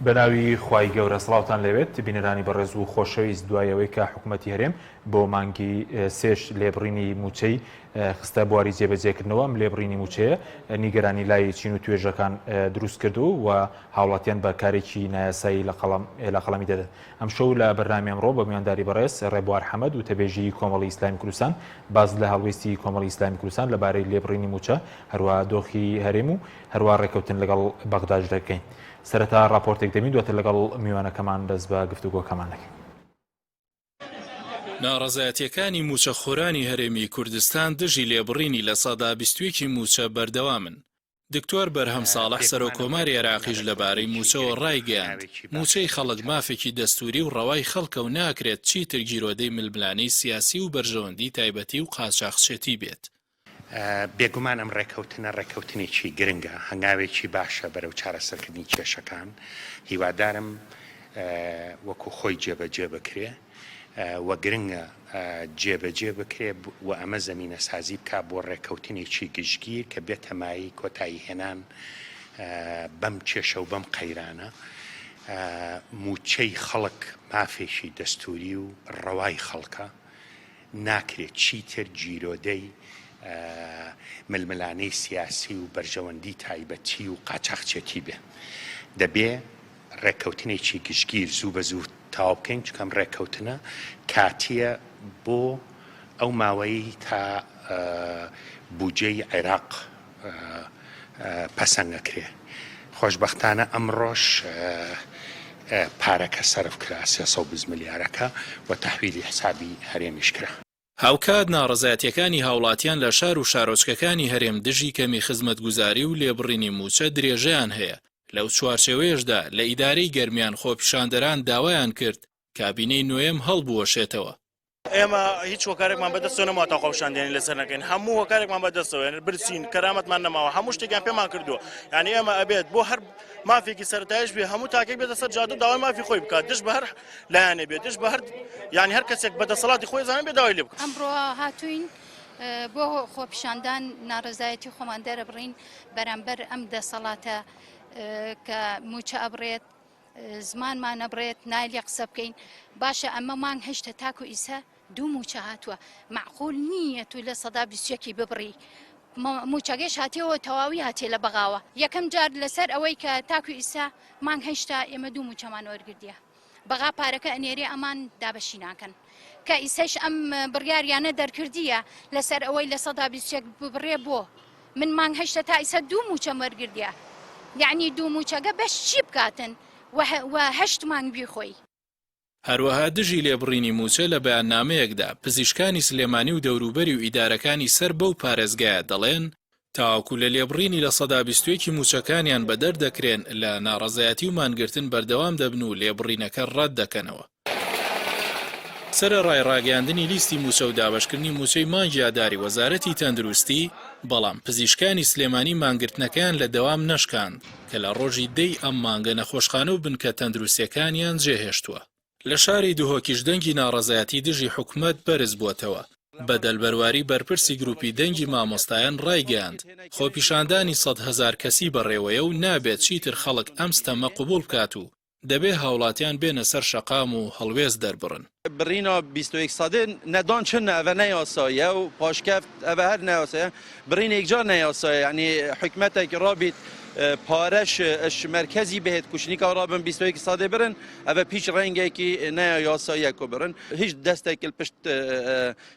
بەناوی خوای گەورە سڵاوتان لێبێت بینەرانی بەڕێز و خۆشەویست دوای ئەوەی کە حکوومەتی هەرێم بۆ مانگی سێش لێبڕینی مووچەی خستە بواری جێبەجێکردنەوە ئەم لێبڕینی مووچەیە نیگەرانی لای چین و توێژەکان دروست کردو و هاوڵاتیان بە کارێکی نایاسایی لە قەڵەم لە قەڵەمی دەدەن. ئەمشەو لە بەرنامی ئەمڕۆ بە میوانداری بەڕێز ڕێبوار حەمەد وتەبێژی کۆمەڵی ئیسلامی کوردستان باس لە هەڵوێستی کۆمەڵی ئیسلامی کوردستان لەبارەی لێبڕینی مووچە هەروەها دۆخی هەرێم و هەروەها ڕێکەوتن لەگەڵ بەغداش دەکەین. سەرەتا ڕاپۆرتێک دەبین دواتر لەگەڵ میوانەکەمان دەست بە گفتوگۆکەمان دەکەین. ناڕەزایەتییەکانی مووچەخۆرانی هەرێمی کوردستان دژی لێبڕینی 21% ی مووچە بەردەوامن. دکتۆر بەرهەم ساڵح سەرۆک کۆماری عێراقیش لەبارەی مووچەوە ڕایگەیاند، مووچەی خەڵک مافێکی دەستووری و ڕەوای خەڵکە و ناکرێت چیتر گیرۆدەی ململانێی سیاسی و بەرژەوەندی تایبەتی و قاچاخچێتی بێت. بێگومان ئەم ڕێکەوتنە ڕێکەوتنێکی گرنگە، هەنگاوێکی باشە بەرەو چارەسەرکردنی کێشەکان، هیوادارم وەکو خۆی جێبەجێ بکرێ و گرنگە جێبەجێ بکرێ و ئەمە زەمینەسازی بکا بۆ ڕێکەوتنێکی گشتگیر کە بێتە مایەی کۆتاییهێنان بەم کێشە و بەم قەیرانە. مووچەی خەڵک مافێکی دەستووری و ڕەوای خەڵکە. ناکرێت چیتر گیرۆدەی ململانێی سیاسی و بەرژەوەندی تایبەتی و قاچاخچێتی بێ. دەبێ ڕێککەوتنێکی گشتگیر زوو بە زوو تەواو بکەین، چونکە ئەم ڕێککەوتنە کاتییە بۆ ئەو ماوەیەی تا بودجەی عێراق پەسەند ئەکرێ. خۆشبەختانە ئەمڕۆش پارەکە سەرف کرا، 320 ملیارەکە و تەحویلی حسابی هەرێمیش کرا. هاوکات ناڕەزایەتیەکانی هاوڵاتیان لە شار و شارۆچکەکانی هەرێم دژی کەمی خزمەتگوزاری و لێبڕینی مووچە درێژەیان هەیە، لەو چوارچێوەیەشدا لە ئیدارەی گەرمیان خۆپیشاندەران داوایان کرد کابینەی نۆیەم هەڵبوەشێتەوە. ئێمە هیچ هۆکارێکمان بەدەستەوە نەماوە تا خۆپیشاندانی لەسەر نەکەین هەموو هۆکارێکمان بەدەستەوە یعنی برسین کەرامەتمان نەماوە هەموو شتێکیان پێمان کردووە یعنی ئێمە ئەبێت بۆ هەر مافێکی سەرەتایش بێ هەموو تاکێک بێتە سەر جادە و داوای مافی خۆی بکات دژ بە هەر لایەنێ بێت دژ بە هەر یعنی هەر کەسێک بە دەسەڵاتی خۆی زانێ بێ داوای لێ بکات. ئەمڕۆ هاتووین بۆ خۆپیشاندان ناڕەزایەتی خۆمان دەرەبڕین بەرامبەر ئەم دەسەڵاتە کە مووچە ئەبڕێت زمانمان ئەبڕێت نایلێ قسە بکەین باشە ئەمە مانگ هەشتە تاکو ئیسە دوو موچە هاتووە معقول نییە تو 21% ی ببڕی موچەکەش هاتیەوە تەواوی هاتێ لە بەغاوە یەکەم جار لەسەر ئەوەی کە تاکو ئیسا مانگ هەشتا ئێمە دوو موچەمان وەرگردیە بەغا پارەکە ئەنێرێ ئەمان دابەشی ناکەن کە ئیسەش ئەم بڕیاریانە دەرکردیە لەسەر ئەوەی 21% ببڕێ بۆ من مانگ هەشتە تا ئیسە دوو موچەم وەرگردیە یەعنی دوو موچەگە بەش چی بکاتن وە هەشت مانگ بیخۆی. هەروەها دژی لێبڕینی مووچە لە بەیاننامەیەکدا پزیشکانی سلێمانی و دەوروبەری و ئیدارەکانی سەر بەو پارێزگایە دەڵێن، تاوەکو لە لێبڕینی 21% ی مووچەکانیان بەدەر دەکرێن لە ناڕەزایەتی و مانگرتن بەردەوام دەبن و لێبڕینەکە ڕەتدەکەنەوە. سەرەڕای ڕاگەیاندنی لیستی مووچە و دابەشکردنی مووچەی مانگی ئاداری وەزارەتی تەندروستی، بەڵام پزیشکانی سلێمانی مانگرتنەکەیان لە دەوام نەشکاند، کە لە ڕۆژی دە ی ئەم مانگە نەخۆشخانە و بنکە تەندروستییەکانیان جێهێشتووە. لە شاری دهۆکیش دەنگی ناڕەزایەتی دژی حکومەت بەرزبووەتەوە، بەدەل بەرواری بەرپرسی گروپی دەنگی مامۆستایان ڕایگەیاند، خۆپیشاندانی 100,000 کەسی بەڕێوەیە و نابێت چیتر خەڵک ئەم ستەمە قبوڵ بکات و دەبێ هاوڵاتیان بێنە سەر شەقام و هەڵوێست دەربڕن. بڕینا 21 سەدە نەدان چنە ئەڤە نەیاساییە و پاشکەفت ئەڤە هەر نەیاسایە بڕین یەکجار نەیاسایە یعنی حکومەتێک ڕابیت پارەش ئەش مەرکەزی بهێت کوشنیکا ڕابن 21 سەدە برن ئەڤە پیچ ڕەنگێکی نەیا یاساییە کو برن هیچ دەستێک پشت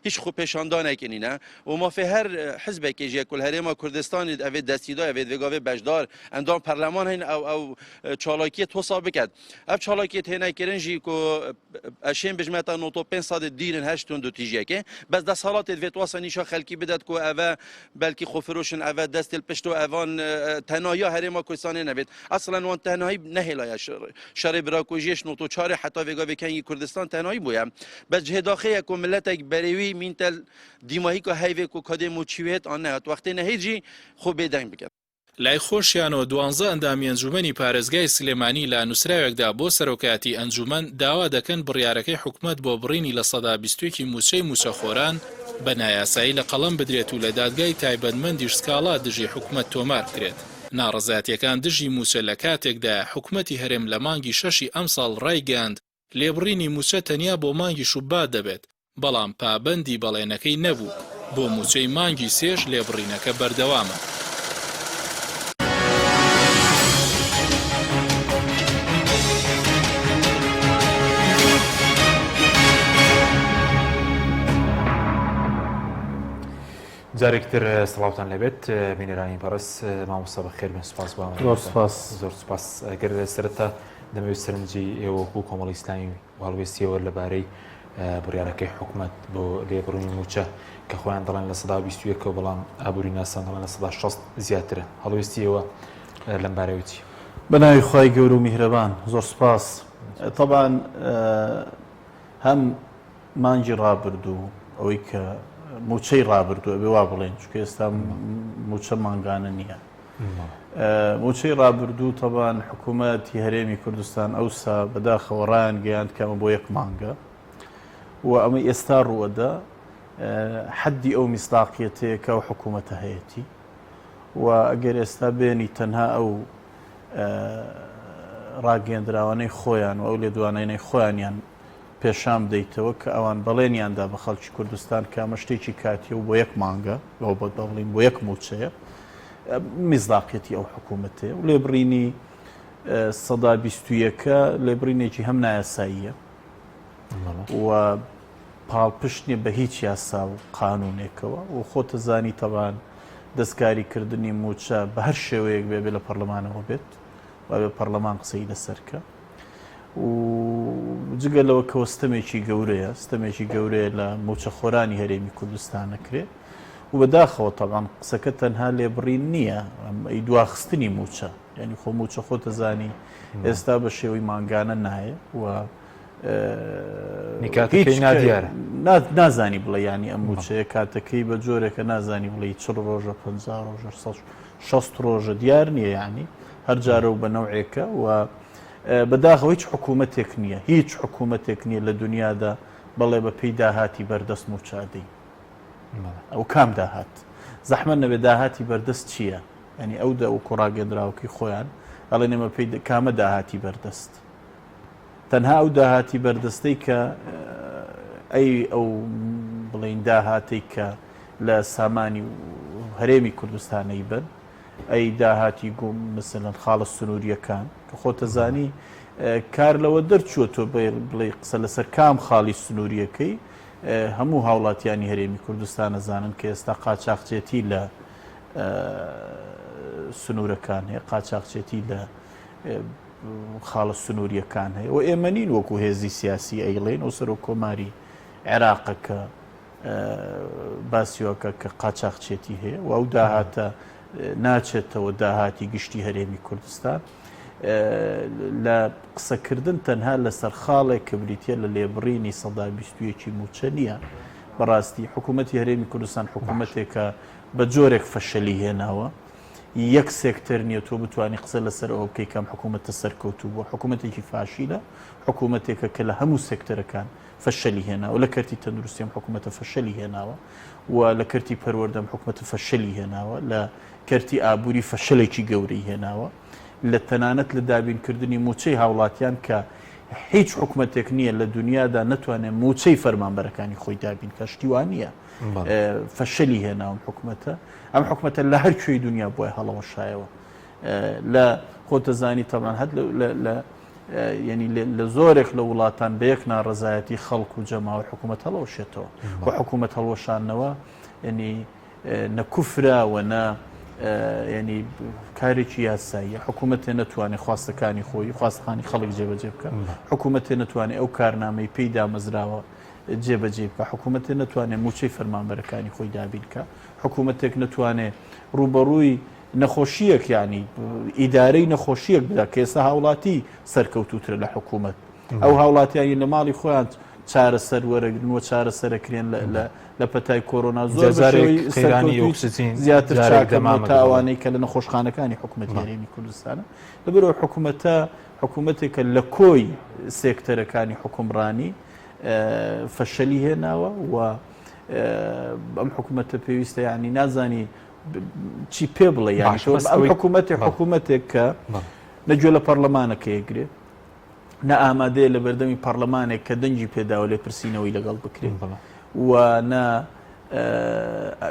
هیچ خۆپێشاندانێکی نینە و مافێ هەر حزبێکی ژیە کول هەرێما کوردستانی ئەvê دەستی دا ئەvê vêgavê beşdar endam perleman hên ew ew çalakiyê tosa biket. Ev çalakiyê têne kirin jî ku eşên bijmeta noto pênc sadê dîrin heşt tund û tîjiyekê. Bes desthilatê divê wasa nîşa xelkî bidet ku ev e belkî xwefiroşin ev e destê li pişt û evan tenahiya herêma Kurdistanê nebêt. Eslen wan tenahî nehêlaye şerê birakujiyê ji noto çarê heta vê gavê kengî Kurdistan tenahî bûye. Bes cihê daxê ye ku miletek berê wî mîntel dîmahîka heyvê ku kadê mûçî wê an nehat wextê nehê jî xwe bêdeng biket. لای خۆشیانەوە دوانزە ئەندامی ئەنجوومەنی پارێزگای سلێمانی لە نووسراوێکدا بۆ سەرۆکایەتی ئەنجوومەن داوا دەکەن بڕیارەکەی حکومەت بۆ بڕینی 21% ی مووچەی مووچەخۆران بە نایاسایی لە قەڵەم بدرێت و لە دادگای تایبەتمەندیش سکاڵا دژی حکومەت تۆمار بکرێت. ناڕەزایەتییەکان دژی مووچە لە کاتێکدایە حکومەتی هەرێم لە مانگی شەشی ئەمساڵ ڕایگەیاند لێبڕینی مووچە تەنیا بۆ مانگی شوبات دەبێت، بەڵام پابەندی بەڵێنەکەی نەبوو، بۆ مووچەی مانگی سێش لێبڕینەکە بەردەوامە. جارێکتر سڵاوتان لێبێت بینەرانی بەڕێز مامۆستا بەخێر بن سپاس بۆ زۆر سپاس زۆر سپاس ئەگەر سەرەتا دەمەوێت سەرنجی ئێوە وەکو کۆمەڵی ئیسلامی و هەڵوێستی ئێوە لەبارەی بڕیارەکەی حکومەت بۆ لێبڕینی مووچە کە خۆیان دەڵێن 21% و بەڵام ئابووری ناسان دەڵێن 60% زیاترە هەڵوێستی ئێوە لەم بارەیەوە چی؟ بە ناوی خوای گەورە و میهرەبان زۆر سپاس تەبعەن هەم مانگی ڕابردوو ئەوەی کە مووچەی ڕابردوو ئەبێ وا بڵێن چونکە ئێستا مووچە مانگانە نییە مووچەی ڕابردوو تەبان حکوومەتی هەرێمی کوردستان ئەوسا بەداخەوە ڕایان گەیاند کە ئەمە بۆ یەک مانگە و ئەمە ئێستا ڕووەدا حەدی ئەو میسداقیەتەیە کە ئەو حکوومەتە هەیەتی و ئەگەر ئێستا بێنی تەنها ئەو ڕاگەیەندراوانەی خۆیان و ئەو لێدوانەی خۆیانیان پێشان بدەیتەوە کە ئەوان بەڵێنیان دا بە خەڵکی کوردستان کە ئەمە شتێکی کاتیە و بۆ یەک مانگە بۆ بڵین بۆ یەک مووچەیە میزداقیەتی ئەو حکوومەتەیە و لێبڕینی سەدا بیستویەکە لێبڕینێکی هەم نایاساییە و پاڵپشت نییە بە هیچ یاسا و قانونێکەوە و خۆتەزانی تەبان دەستکاریکردنی موچە بە هەر شێوەیەک بێ بێ لە پەرلەمانەوە بێت و بێ پەرلەمان قسەی لەسەرکە و جگە لەوە کەەوە ستەمێکی گەورەیە ستەمێکی گەورەیە لە موچەخۆرانی هەرێمی کوردستان نەکرێ و بەداخەوە تەبان قسەکە تەنها لێبڕین نییە ئەی دواخستنی موچە یعنی خۆ موچە خۆتەزانی ئێستا بە شێوەی مانگانە نایە و نادیارە نازانی بڵێ ینی ئەم موچەیە کاتەکەی بە جۆرێکە نازانی بڵێ چ ڕۆژە پ ڕۆژە 60 ڕۆژە دیار نییە ینی هەر جارە و بە نەوعێکە و بەداخەوە هیچ حکوومەتێک نییە هیچ حکوومەتێک نییە لە دنیادا بەڵێ بە پێی داهاتی بەردەست موچادەی ئەو کام داهات زەحمە نەبێ داهاتی بەردەست چییە؟ ینی ئەو دە و کوڕاگەندراوەکەی خۆیان ئەڵێن ئێمە پێی کامە داهاتی بەردەست تەنها ئەو داهاتی بەردەستەی کە ئەی ئەو بڵین داهاتەی کە لە سامانی هەرێمی کوردستانەی بن ئەی داهاتی گوم مثلەن خاڵە سنووریەکان کە خۆتەزانی کار لەوە دەرچووە تۆ بڵێ قسە لەسەر کام خاڵی سنووریەکەی هەموو هاوڵاتیانی هەرێمی کوردستان ئەزانن کە ئێستا قاچاخچێتی لە سنوورەکان هەیە قاچاخچێتی لە خاڵە سنووریەکان هەیە و ئێمە نین وەکو هێزی سیاسی ئەیڵێن و سەرۆک کۆماری عێراقە کە باسیوەکە کە قاچاخچێتی هەیە و ئەو داهاتە ناچێتەوە داهاتی گشتی هەرێمی کوردستان لە قسەکردن تەنها لەسەر خاڵێک کە بریتە لە لێبڕینی سەدا بیستویەکی موچە نییە بەڕاستی حکوومەتی هەرێمی کوردستان حکوومەتێکە بە جۆرێک فەشەلی هێناوە یەک سێکتەر نییە تۆ بتانی قسە لەسەر ئەوە بکەی کەم حکوومەتە سەرکەوتوو بووە حکوومەتێکی فاشیلە حکوومەتێکە کە لە هەموو سێکتەرەکان فەشەلی هێناوە لە کەرتی تەندروستی ئەم حکوومەتە فەشەلی هێناوە و لە کەرتی پەروەردە ئەم حکوومەتە فەشەلی هێناوە لە کەرتی ئابووری فەشەلێکی گەورەی هێناوە لە تەنانەت لە دابینکردنی مووچەی هاوڵاتیان کە هیچ حکومەتێک نییە لە دنیادا نەتوانێت مووچەی فەرمانبەرەکانی خۆی دابین کە شتی وا نییە فەشەلی هێناوم حکومەتە ئەم حکومەتە لە هەر کوێی دنیا بۆی هەڵەوەشایەوە لە خۆتەزانی تەمان هەر لە یەنی لە زۆرێک لە وڵاتان بە یەک ناڕەزایەتی خەڵک و جەماوەر حکوومەت هەڵەوەشێتەوە و حکوومەت هەڵوەشاندنەوە ینی نە کوفرە و نە ینی کارێکی یاساییە حکوومەتێ نەتوانێت خواستەکانی خۆی خواستخانی خەڵک جێبەجێ بکە حکوومەتێ نەتوانێت ئەو کارنامەی پێی دامەزراوە جێبەجێ بکە حکوومەتێ نەتوانێت موچەی فەرمانبەرەکانی خۆی دابین کە حکوومەتێک نەتوانێت ڕوبەڕووی نەخۆشییەک یانی ئیدارەی نەخۆشییەک بدا کە ئێستا هاوڵاتی سەرکەوتووترە لە حکوومەت ئەو هاوڵاتیانی لە ماڵی خۆیان چارەسەر وەرەگرن و چارەسەرەکرێن لە پەتای کۆرۆنا زۆر زیاتر چاکەمە تا ئەوانەی کە لە نەخۆشخانەکانی حکوومەت هەرێمی کوردستانە لەبەرەوە حکوومەتە حکوومەتێکە لە کۆی سێکتەرەکانی حکومڕانی فەشەلی هێناوە و ئەم حکوومەتە پێویستە یعنی نازانی. چی پێ بڵێ یانی تۆ ئەم حکوومەتێک حکوومەتێک کە نە گوێ لە پەرلەمانەکە یەگرێ نە ئامادەیە لە بەردەمی پەرلەمانێک کە دەنگی پێداوە لێپرسینەوەی لەگەڵ بکرێت و نە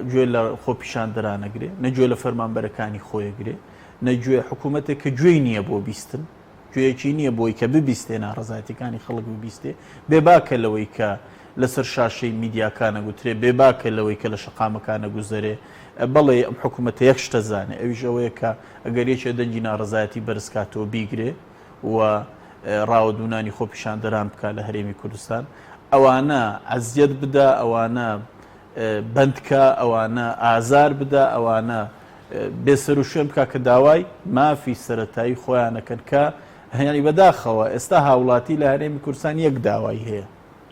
گوێ لە خۆپیشاندەرانەگرێ نە گوێ لە فەرمانبەرەکانی خۆیەگرێ نە گوێ حکوومەتێک کە گوێی نییە بۆ بیستن گوێیەکی نییە بۆی کە ببیستێ ناڕەزایەتیەکانی خەڵک ببیستێ بێباکە لەوەی کە لەسەر شاشەی میدیاکان ئەگوترێ بێباکە لەوەی کە لە شەقامەکان ئەگوزەرێ بەڵێ ئەم حکوومەتە یەک شتە زانێ ئەویش ئەوەیە کە ئەگەر یەکێ دەنگی ناڕەزایەتی بەرز کاتەوە بیگرێ و ڕاوەدوونانی خۆپیشاندەران بکا لە هەرێمی کوردستان ئەوانە ئەزیەت بدا ئەوانە بەند کا ئەوانە ئازار بدا ئەوانە بێسەروشوێن بکا کە داوای مافی سەرەتایی خۆیانەکەن کە هەیانی بەداخەوە ئێستا هاوڵاتی لە هەرێمی کوردستان یەک داوای هەیە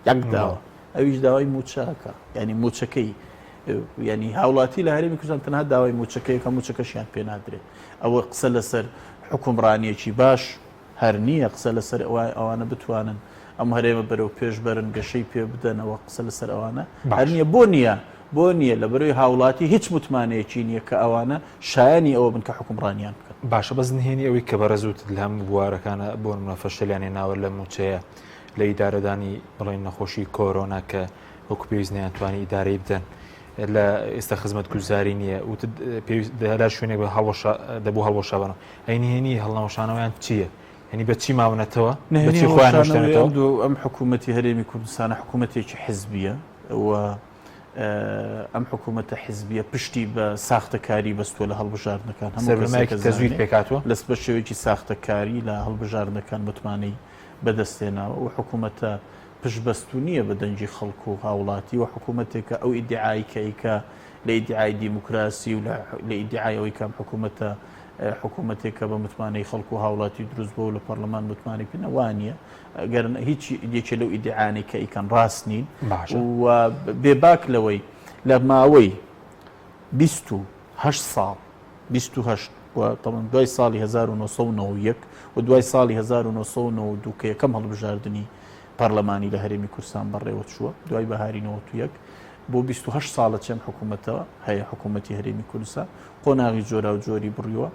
یەک داوا ئەویش داوای موچەکە ینی موچەکەی ینی هاوڵاتی لە هەرێمی کوردستان تەنها داوای موچەکەی کە موچەکەشیان پێ نادرێت ئەوە قسە لەسەر حکومڕانیەکی باش هەر نییە قسە لەسەر ئەوانە بتوانن ئەم هەرێمە بەرەو پێش بەرن گەشەی پێ بدەنەوە قسە لەسەر ئەوانە هەر نییە بۆ نییە بۆ نییە لە بەرەوەی هاوڵاتی هیچ متمانەیەکی نییە کە ئەوانە شایانی ئەوە بن کە حکومڕانیان بکەن. باشە بەس نهێنی ئەوەی کە بەڕێز وتت لە هەموو بوارەکانە بۆ نمونە فەشەلیان هێناوە لە مووچەیە لە ئیدارەدانی بڵێن نەخۆشی کۆرۆنا کە وەکو پێویست نەیانتوانی ئیدارەی بدەن لە ئێستا خزمەتگوزاری نییە وتت پێویست لە شوێنێک بە هەڵوەشا دەبوو هەڵوەشابنەوە ئەی نهێنی هەڵنەوەشانەوەیان چییە؟ یعنی بە چی ماونەتەوە؟ بە چی خۆیان هێشتەنەتەوە؟ ئەم حکوومەتی هەرێمی کوردستانە حکوومەتێکی حزبیە و ئەم حکوومەتە حزبیە پشتی بە ساختەکاری بەستووە لە هەڵبژاردنەکان هەموو کەسێک تەزویر پێکهاتووە لەس بە شێوەیەکی ساختەکاری لە هەڵبژاردنەکان متمانەی بەدەستهێناوە و حکوومەتە پشتبەستوو نییە بە دەنگی خەڵک و هاوڵاتی و حکوومەتێکە ئەو ئیدعای کە ئەیکا لە ئیدعای دیموکراسی و لە ئیدعای ئەوەی کە ئەم حکوومەتە حکوومەتێکە بە متمانەی خەڵک و هاوڵاتی دروست بووە و لە پەرلەمان متمانەی پێ وا نییە گەر هیچ یەکێ لەو ئیدعانەی کە ئەیکەن ڕاست نین و بێباک لەوەی لە ماوەی 28 ساڵ 28 و تەبعەن دوای ساڵی 1991 و دوای ساڵی 1992 کە یەکەم هەڵبژاردنی پەرلەمانی لە هەرێمی کوردستان بەڕێوە چووە دوای بەهاری 91 بۆ 28 ساڵە چێم حکوومەتەوە هەیە حکوومەتی هەرێمی کوردستان قۆناغی جۆرا و جۆری بڕیوە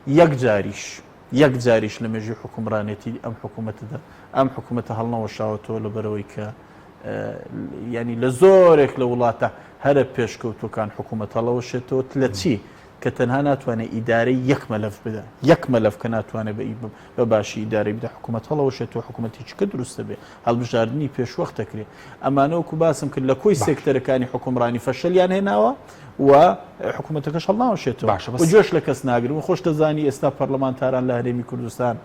یەک جاریش یەک جاریش لە مێژووی حوکمڕانێتی ئەم حکوومەتەدا ئەم حکوومەتە هەڵنەوەشاوەتەوە لەبەرئەوەی کە یانی لە زۆرێک لە وڵاتە هەرە پێشکەوتوەکان حکوومەت هەڵەوەشێتەوە لە چی کە تەنها ناتوانێت ئیدارەی یەک مەلەف بدا یەک مەلەف کە ناتوانێت بە بە باشی ئیدارەی بدا حکوومەت هەڵەوەشێتەوە حکوومەتی چکە دروستە بێ هەڵبژاردننی پێشوەخت دەکرێت ئەمانە وەکو باسم کرد لە کۆی سێکتەرەکانی حکومڕانی فەشەلیان هێناوە و حکوومەتەکەش هەڵناوەشێتەوە باشە بەس و گوێش لە کەس ناگرن و خۆش دەزانی ئێستا پەرلەمانتاران لە هەرێمی کوردستان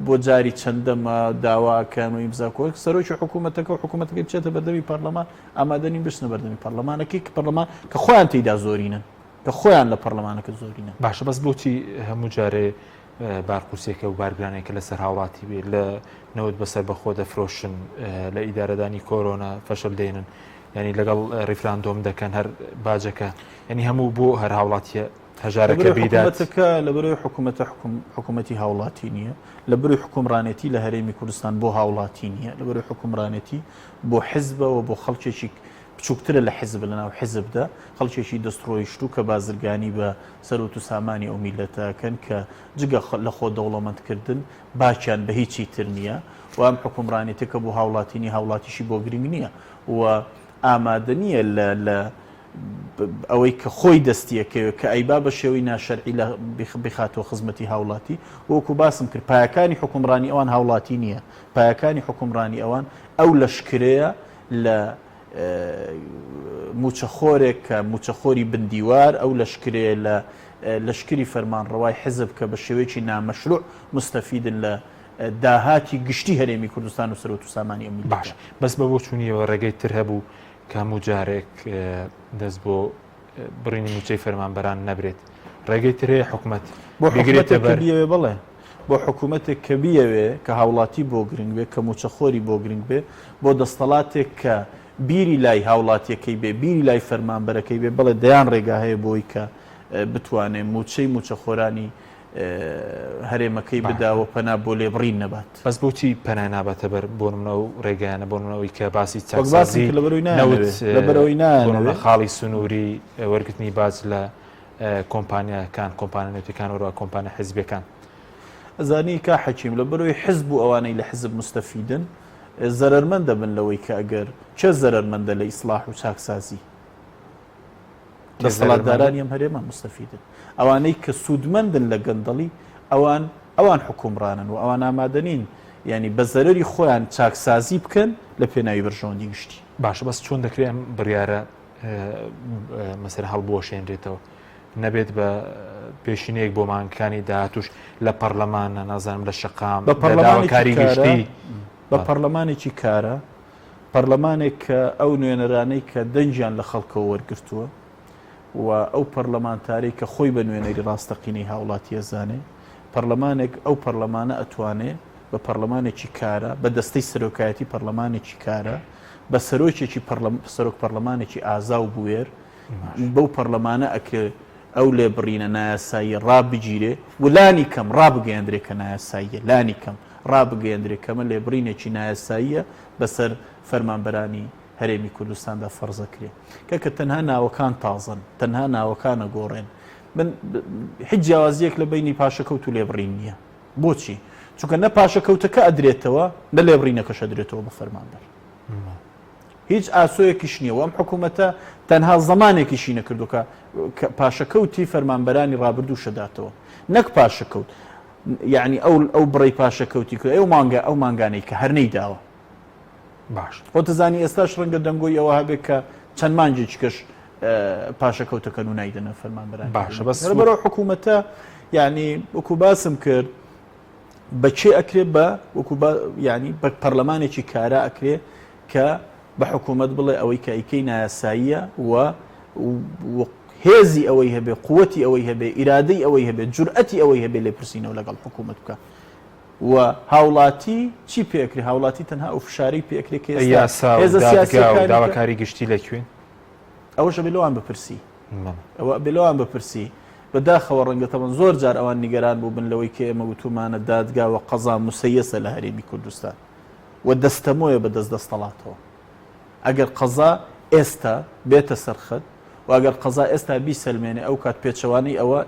بۆ جاری چەندەمە داواکەن و ئیمزا کۆ سەرۆکی حکوومەتەکە و حکوومەتەکەی بچێتە بەردەمی پەرلەمان ئامادە نین بچنە بەردەمی پەرلەمانەکەی کە پەرلەمان کە خۆیان تێیدا زۆرینن کە خۆیان لە پەرلەمانەکە زۆرینە باشە بەس بۆچی هەموو جارێ بارقورسێکە و بارگرانێکە لەسەر هاوڵاتی بێ لە نەوت بەسەر بەخۆ دەفرۆشن لە ئیدارەدانی کۆرۆنا فەشل دێنن ینی لەگەڵ ڕیفراندۆم دەکەن هەر باجەکە ینی هەموو بۆ هەر هاوڵاتیە هەژارەکە بیداتەکە لە بەرەوەی حکوومەتە حکوومەتی هاوڵاتی نییە لە بەروی حکومڕانێتی لە هەرێمی کوردستان بۆ هاوڵاتی نییە لە بەروی حکومڕانێتی بۆ حزبەوە بۆ خەڵکێکی بچووکترە لە حزب لە ناو حزبدا خەڵکێکی دەستڕۆیشتوو کە بازرگانی بە سەروەت و سامانی ئەو میللەتە ئەکەن کە جگە لە خۆ دەوڵەمەند کردن باکیان بە هیچی تر نییە و ئەم حوکمڕانێتیە کە بۆ هاوڵاتی نییە هاوڵاتیشی بۆ گرنگ نییە و ئامادە نییە لە لە ئەوەی کە خۆی دەستیەکەوێت کە ئەیبا بە شێوەی ناشەرعی لە بخاتەوە خزمەتی هاوڵاتی وەکو باسم کرد پایەکانی حکومڕانی ئەوان هاوڵاتی نییە پایەکانی حکومڕانی ئەوان ئەو لەشکرەیە لە مووچەخۆرێک کە مووچەخۆری بندیوار ئەو لەشکرەیە لە لەشکری فەرمانڕەوای حزب کە بە شێوەیەکی نامەشروع مستەفیدن لە داهاتی گشتی هەرێمی کوردستان و سەروەت و سامانی ئەم میللەتە. باش بەس بە بۆچوونیەوە ڕێگەی تر هەبوو کە هەموو جارێک دەست بۆ بڕینی مووچەی فەرمانبەران نەبرێت ڕێگەی تر هەیە حکومەت بۆ بیگرێتە حکومەتێک کە بەر؟ بیەوێ بەڵێ بۆ حکومەتێک کە بیەوێ کە هاوڵاتی بۆ گرنگ بێ کە مووچەخۆری بۆ گرنگ بێ بۆ دەستەڵاتێک کە بیری لای هاوڵاتیەکەی بێ بیری لای فەرمانبەرەکەی بێ بەڵێ دەیان ڕێگا هەیە بۆی کە بتوانێ مووچەی مووچەخۆرانی. هەرێمەکەی بدا و پەنا بۆ لێبڕین نەبات. بەس بۆچی پەنا ناباتە بەر بۆ نمونە ئەو ڕێگایانە بۆ نمونە ئەوەی کە باسی وەک باسم چاکسازی کرد لەبەرەوەی نەوت نایانەوێ لەبەرەوەی بۆ نمونە نایانەوێ. خاڵی سنووری وەرگرتنی باج لە کۆمپانیاکان کۆمپانیا نەوتیەکان وەروە کۆمپانیا حزبیەکان. ئەزانی کا حەکیم لەبەرەوەی حزب و ئەوانەی لە حزب موستەفیدن زەرەرمەند دەبن لەوەی کە ئەگەر کێ زەرەرمەندە لە ئیسڵاح و چاکسازی؟ دەسەڵاتدارانی ئەم هەرێمە مستەفیدن ئەوانەی کە سوودمەندن لە گەندەڵی ئەوان ئەوان حکومڕانن و ئەوان ئامادەنین ینی بە زەرری خۆیان چاکسازی بکەن لە پێناوی بەرژەوەندی گشتی باشە بەس چۆن دەکرێت ئەم بڕیارە مەسەر هەڵبوەشێنرێتەوە نەبێت بە پێشینەیەک بۆ مانگەکانی داهاتوش لە پەرلەمان نازانم لە شەقام بە پەرلەمانکاری گشتی بە پەرلەمانێکی کارە پەرلەمانێک کە ئەو نوێنەرانەی کە دەنگیان لە خەڵکەوە وەرگرتووە و ئەو پەرلەمانتارەی کە خۆی بە نوێنەری ڕاستەقینەی هاوڵاتی ئەزانێ، پەرلەمانێک ئەو پەرلەمانە ئەتوانێ بە پەرلەمانێکی کارا، بە دەستەی سەرۆکایەتی پەرلەمانێکی کارا، بە سەرۆکێکی سەرۆک پەرلەمانێکی ئازا و بوێر، بەو پەرلەمانە ئەکرێ ئەو لێبڕینە نایاساییە ڕابگیرێ و لانی کەم ڕابگەیەندرێ کە نایاساییە، لانی کەم ڕابگەیەندرێ کەمە لێبڕینێکی نایاساییە بەسەر فەرمانبەرانی هەرێمی کوردستاندا فەرز ئەکرێ. کاکە تەنها ناوەکان تازەن، تەنها ناوەکان ئەگۆڕێن. من هیچ جیاوازییەک لە بەینی پاشەکەوت و لێبڕین نییە. بۆچی؟ چونکە نە پاشەکەوتەکە ئەدرێتەوە، نە لێبڕینەکەش ئەدرێتەوە بە فەرمانبەر. هیچ ئاسۆیەکیش نییە و ئەم حکوومەتە تەنها زەمانێکیشی نەکردووە کە پاشەکەوتی فەرمانبەرانی ڕابردووش ئەداتەوە. نەک پاشەکەوت، یعنی ئەو ئەو بڕەی پاشەکەوتی کرد ئەو مانگە ئەو مانگانەی کە هەر نەیداوە. باش خۆتەزانی ئێستاش ڕەنگە دەنگۆی ئەوە هەبێت کە چەند مانگێکی کەش پاشەکەوتەکەن و نایدەنە فەرمانبەران. باشە بەس بەرەو حکوومەتە یعنی وەکو باسم کرد بە کێ ئەکرێ بە وەکو ینی بە پەرلەمانێکی کارا ئەکرێ کە بە حکوومەت بڵێ ئەوەی کە ئەیکەی نایاساییە و هێزی ئەوەی هەبێ قوتی ئەوەی هەبێ ئیرادەی ئەوەی هەبێ جورئەتی ئەوەی هەبێ لێپرسینەوە لەگەڵ حکوومەت بکە و هاوڵاتی چی پێکرێ هاوڵاتی تەنها ئەو فشارەی پێکرێ کە یاسا هێزە سیاسیەکان داواکاری گشتی لەکوێن ئەوەش ئەبێ لەوان بپرسی ئەوە ئەبێ لەوان بپرسی بەداخەوە ڕەنگە تەبەن زۆر جار ئەوان نیگەران بووبن لەوەی کە ئێمە وتومانە دادگا و قەزا مسەیەسە لە هەرێمی کوردستان و دەستەمۆیە بە دەست دەستەڵاتەوە ئەگەر قەزا ئێستا بێتە سەرخەت و ئەگەر قەزا ئێستا بیسەلمێنێ ئەو کات پێچەوانەی ئەوە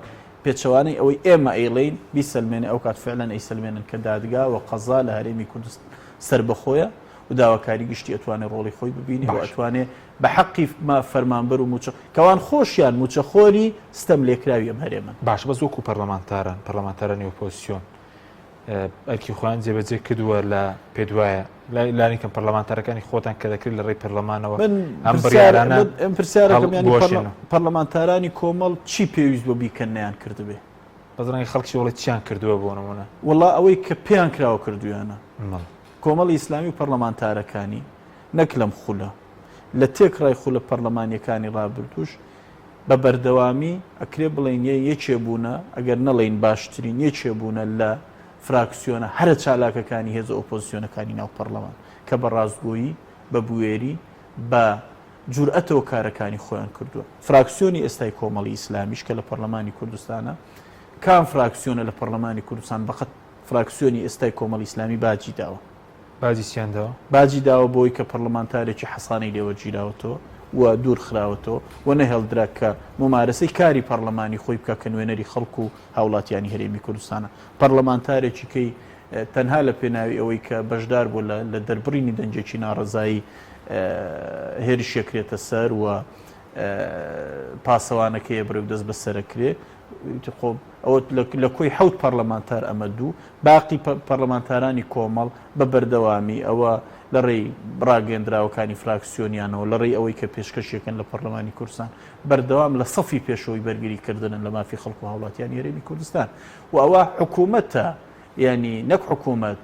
پێچەوانەی ئەوەی ئێمە ئەیڵێین بیسەلمێنێ ئەو کات فعلەن ئەیسەلمێنن کە دادگا و قەزا لە هەرێمی کوردستان سەربەخۆیە و داواکاری گشتی ئەتوانێ ڕۆڵی خۆی ببینێ و ئەتوانێ بە حەقی فەرمانبەر و مووچە کەوان خۆشیان مووچەخۆری ستەم لێکراوی ئەم هەرێمەن. باشە بەس وەکو پەرلەمانتاران پەرلەمانتارانی ئۆپۆزسیۆن ئەرکی خۆیان جێبەجێ کردووە لە پێدوایە لانی کەم پەرلەمانتارەکانی خۆتان کە دەکرێت لە ڕێی پەرلەمانەوە ئەم بڕیارانە ئەم پرسیارەکەم یانی پەرلەمانتارانی کۆمەڵ چی پێویست بۆ بیکەن نەیان کردبێ بەس ڕەنگە خەڵکی وڵی چیان کردووە بۆ نمونە وەڵا ئەوەی کە پێیان کراوە کردویانە کۆمەڵی ئیسلامی و پەرلەمانتارەکانی نەک لەم خولە لە تێکڕای خولە پەرلەمانیەکانی ڕابردووش بە بەردەوامی ئەکرێ بڵێین یە یەکێ بوونە ئەگەر نەڵێین باشترین یەکێ بوونە لە فراکسیۆنە هەرە چالاکەکانی هێزە ئۆپۆزسیۆنەکانی ناو پەرلەمان کە بە ڕاستگۆیی بە بوێری بە جورئەتەوە کارەکانی خۆیان کردووە. فراکسیۆنی ئێستای کۆمەڵی ئیسلامیش کە لە پەرلەمانی کوردستانە کام فراکسیۆنە لە پەرلەمانی کوردستان بەقەد فراکسیۆنی ئێستای کۆمەڵی ئیسلامی باجی داوە؟ باجی چیان داوە؟ باجی داوە بۆی کە پەرلەمانتارێکی حەسانەی لێ وەرگیراوەتەوە و دوور خراوەتەوە و نەهێڵدرا کە مومارەسەی کاری پەرلەمانی خۆی بکا کە نوێنەری خەڵک و هاوڵاتیانی هەرێمی کوردستانە. پەرلەمانتارێکی کەی تەنها لە پێناوی ئەوەی کە بەشدار بووە لە دەربڕینی دەنگێکی ناڕەزایی هێرشیەکرێتە سەر و پاسەوانەکەی ئەبرێ و دەست بەسەرەکرێ خۆ ئەوە لە کۆی حەوت پەرلەمانتار ئەمە دوو باقی پەرلەمانتارانی کۆمەڵ بە بەردەوامی ئەوە لە ڕێی ڕاگەندراوەکانی فراکسیۆنیانەوە لە ڕێی ئەوەی کە پێشکەشیەکەن لە پەرلەمانی کوردستان بەردەوام لە سەفی پێشەوەی بەرگری کردنن لە مافی خەڵک و هاوڵاتیانی هەرێمی کوردستان و ئەوە حکوومەتە ینی نەک حکوومەت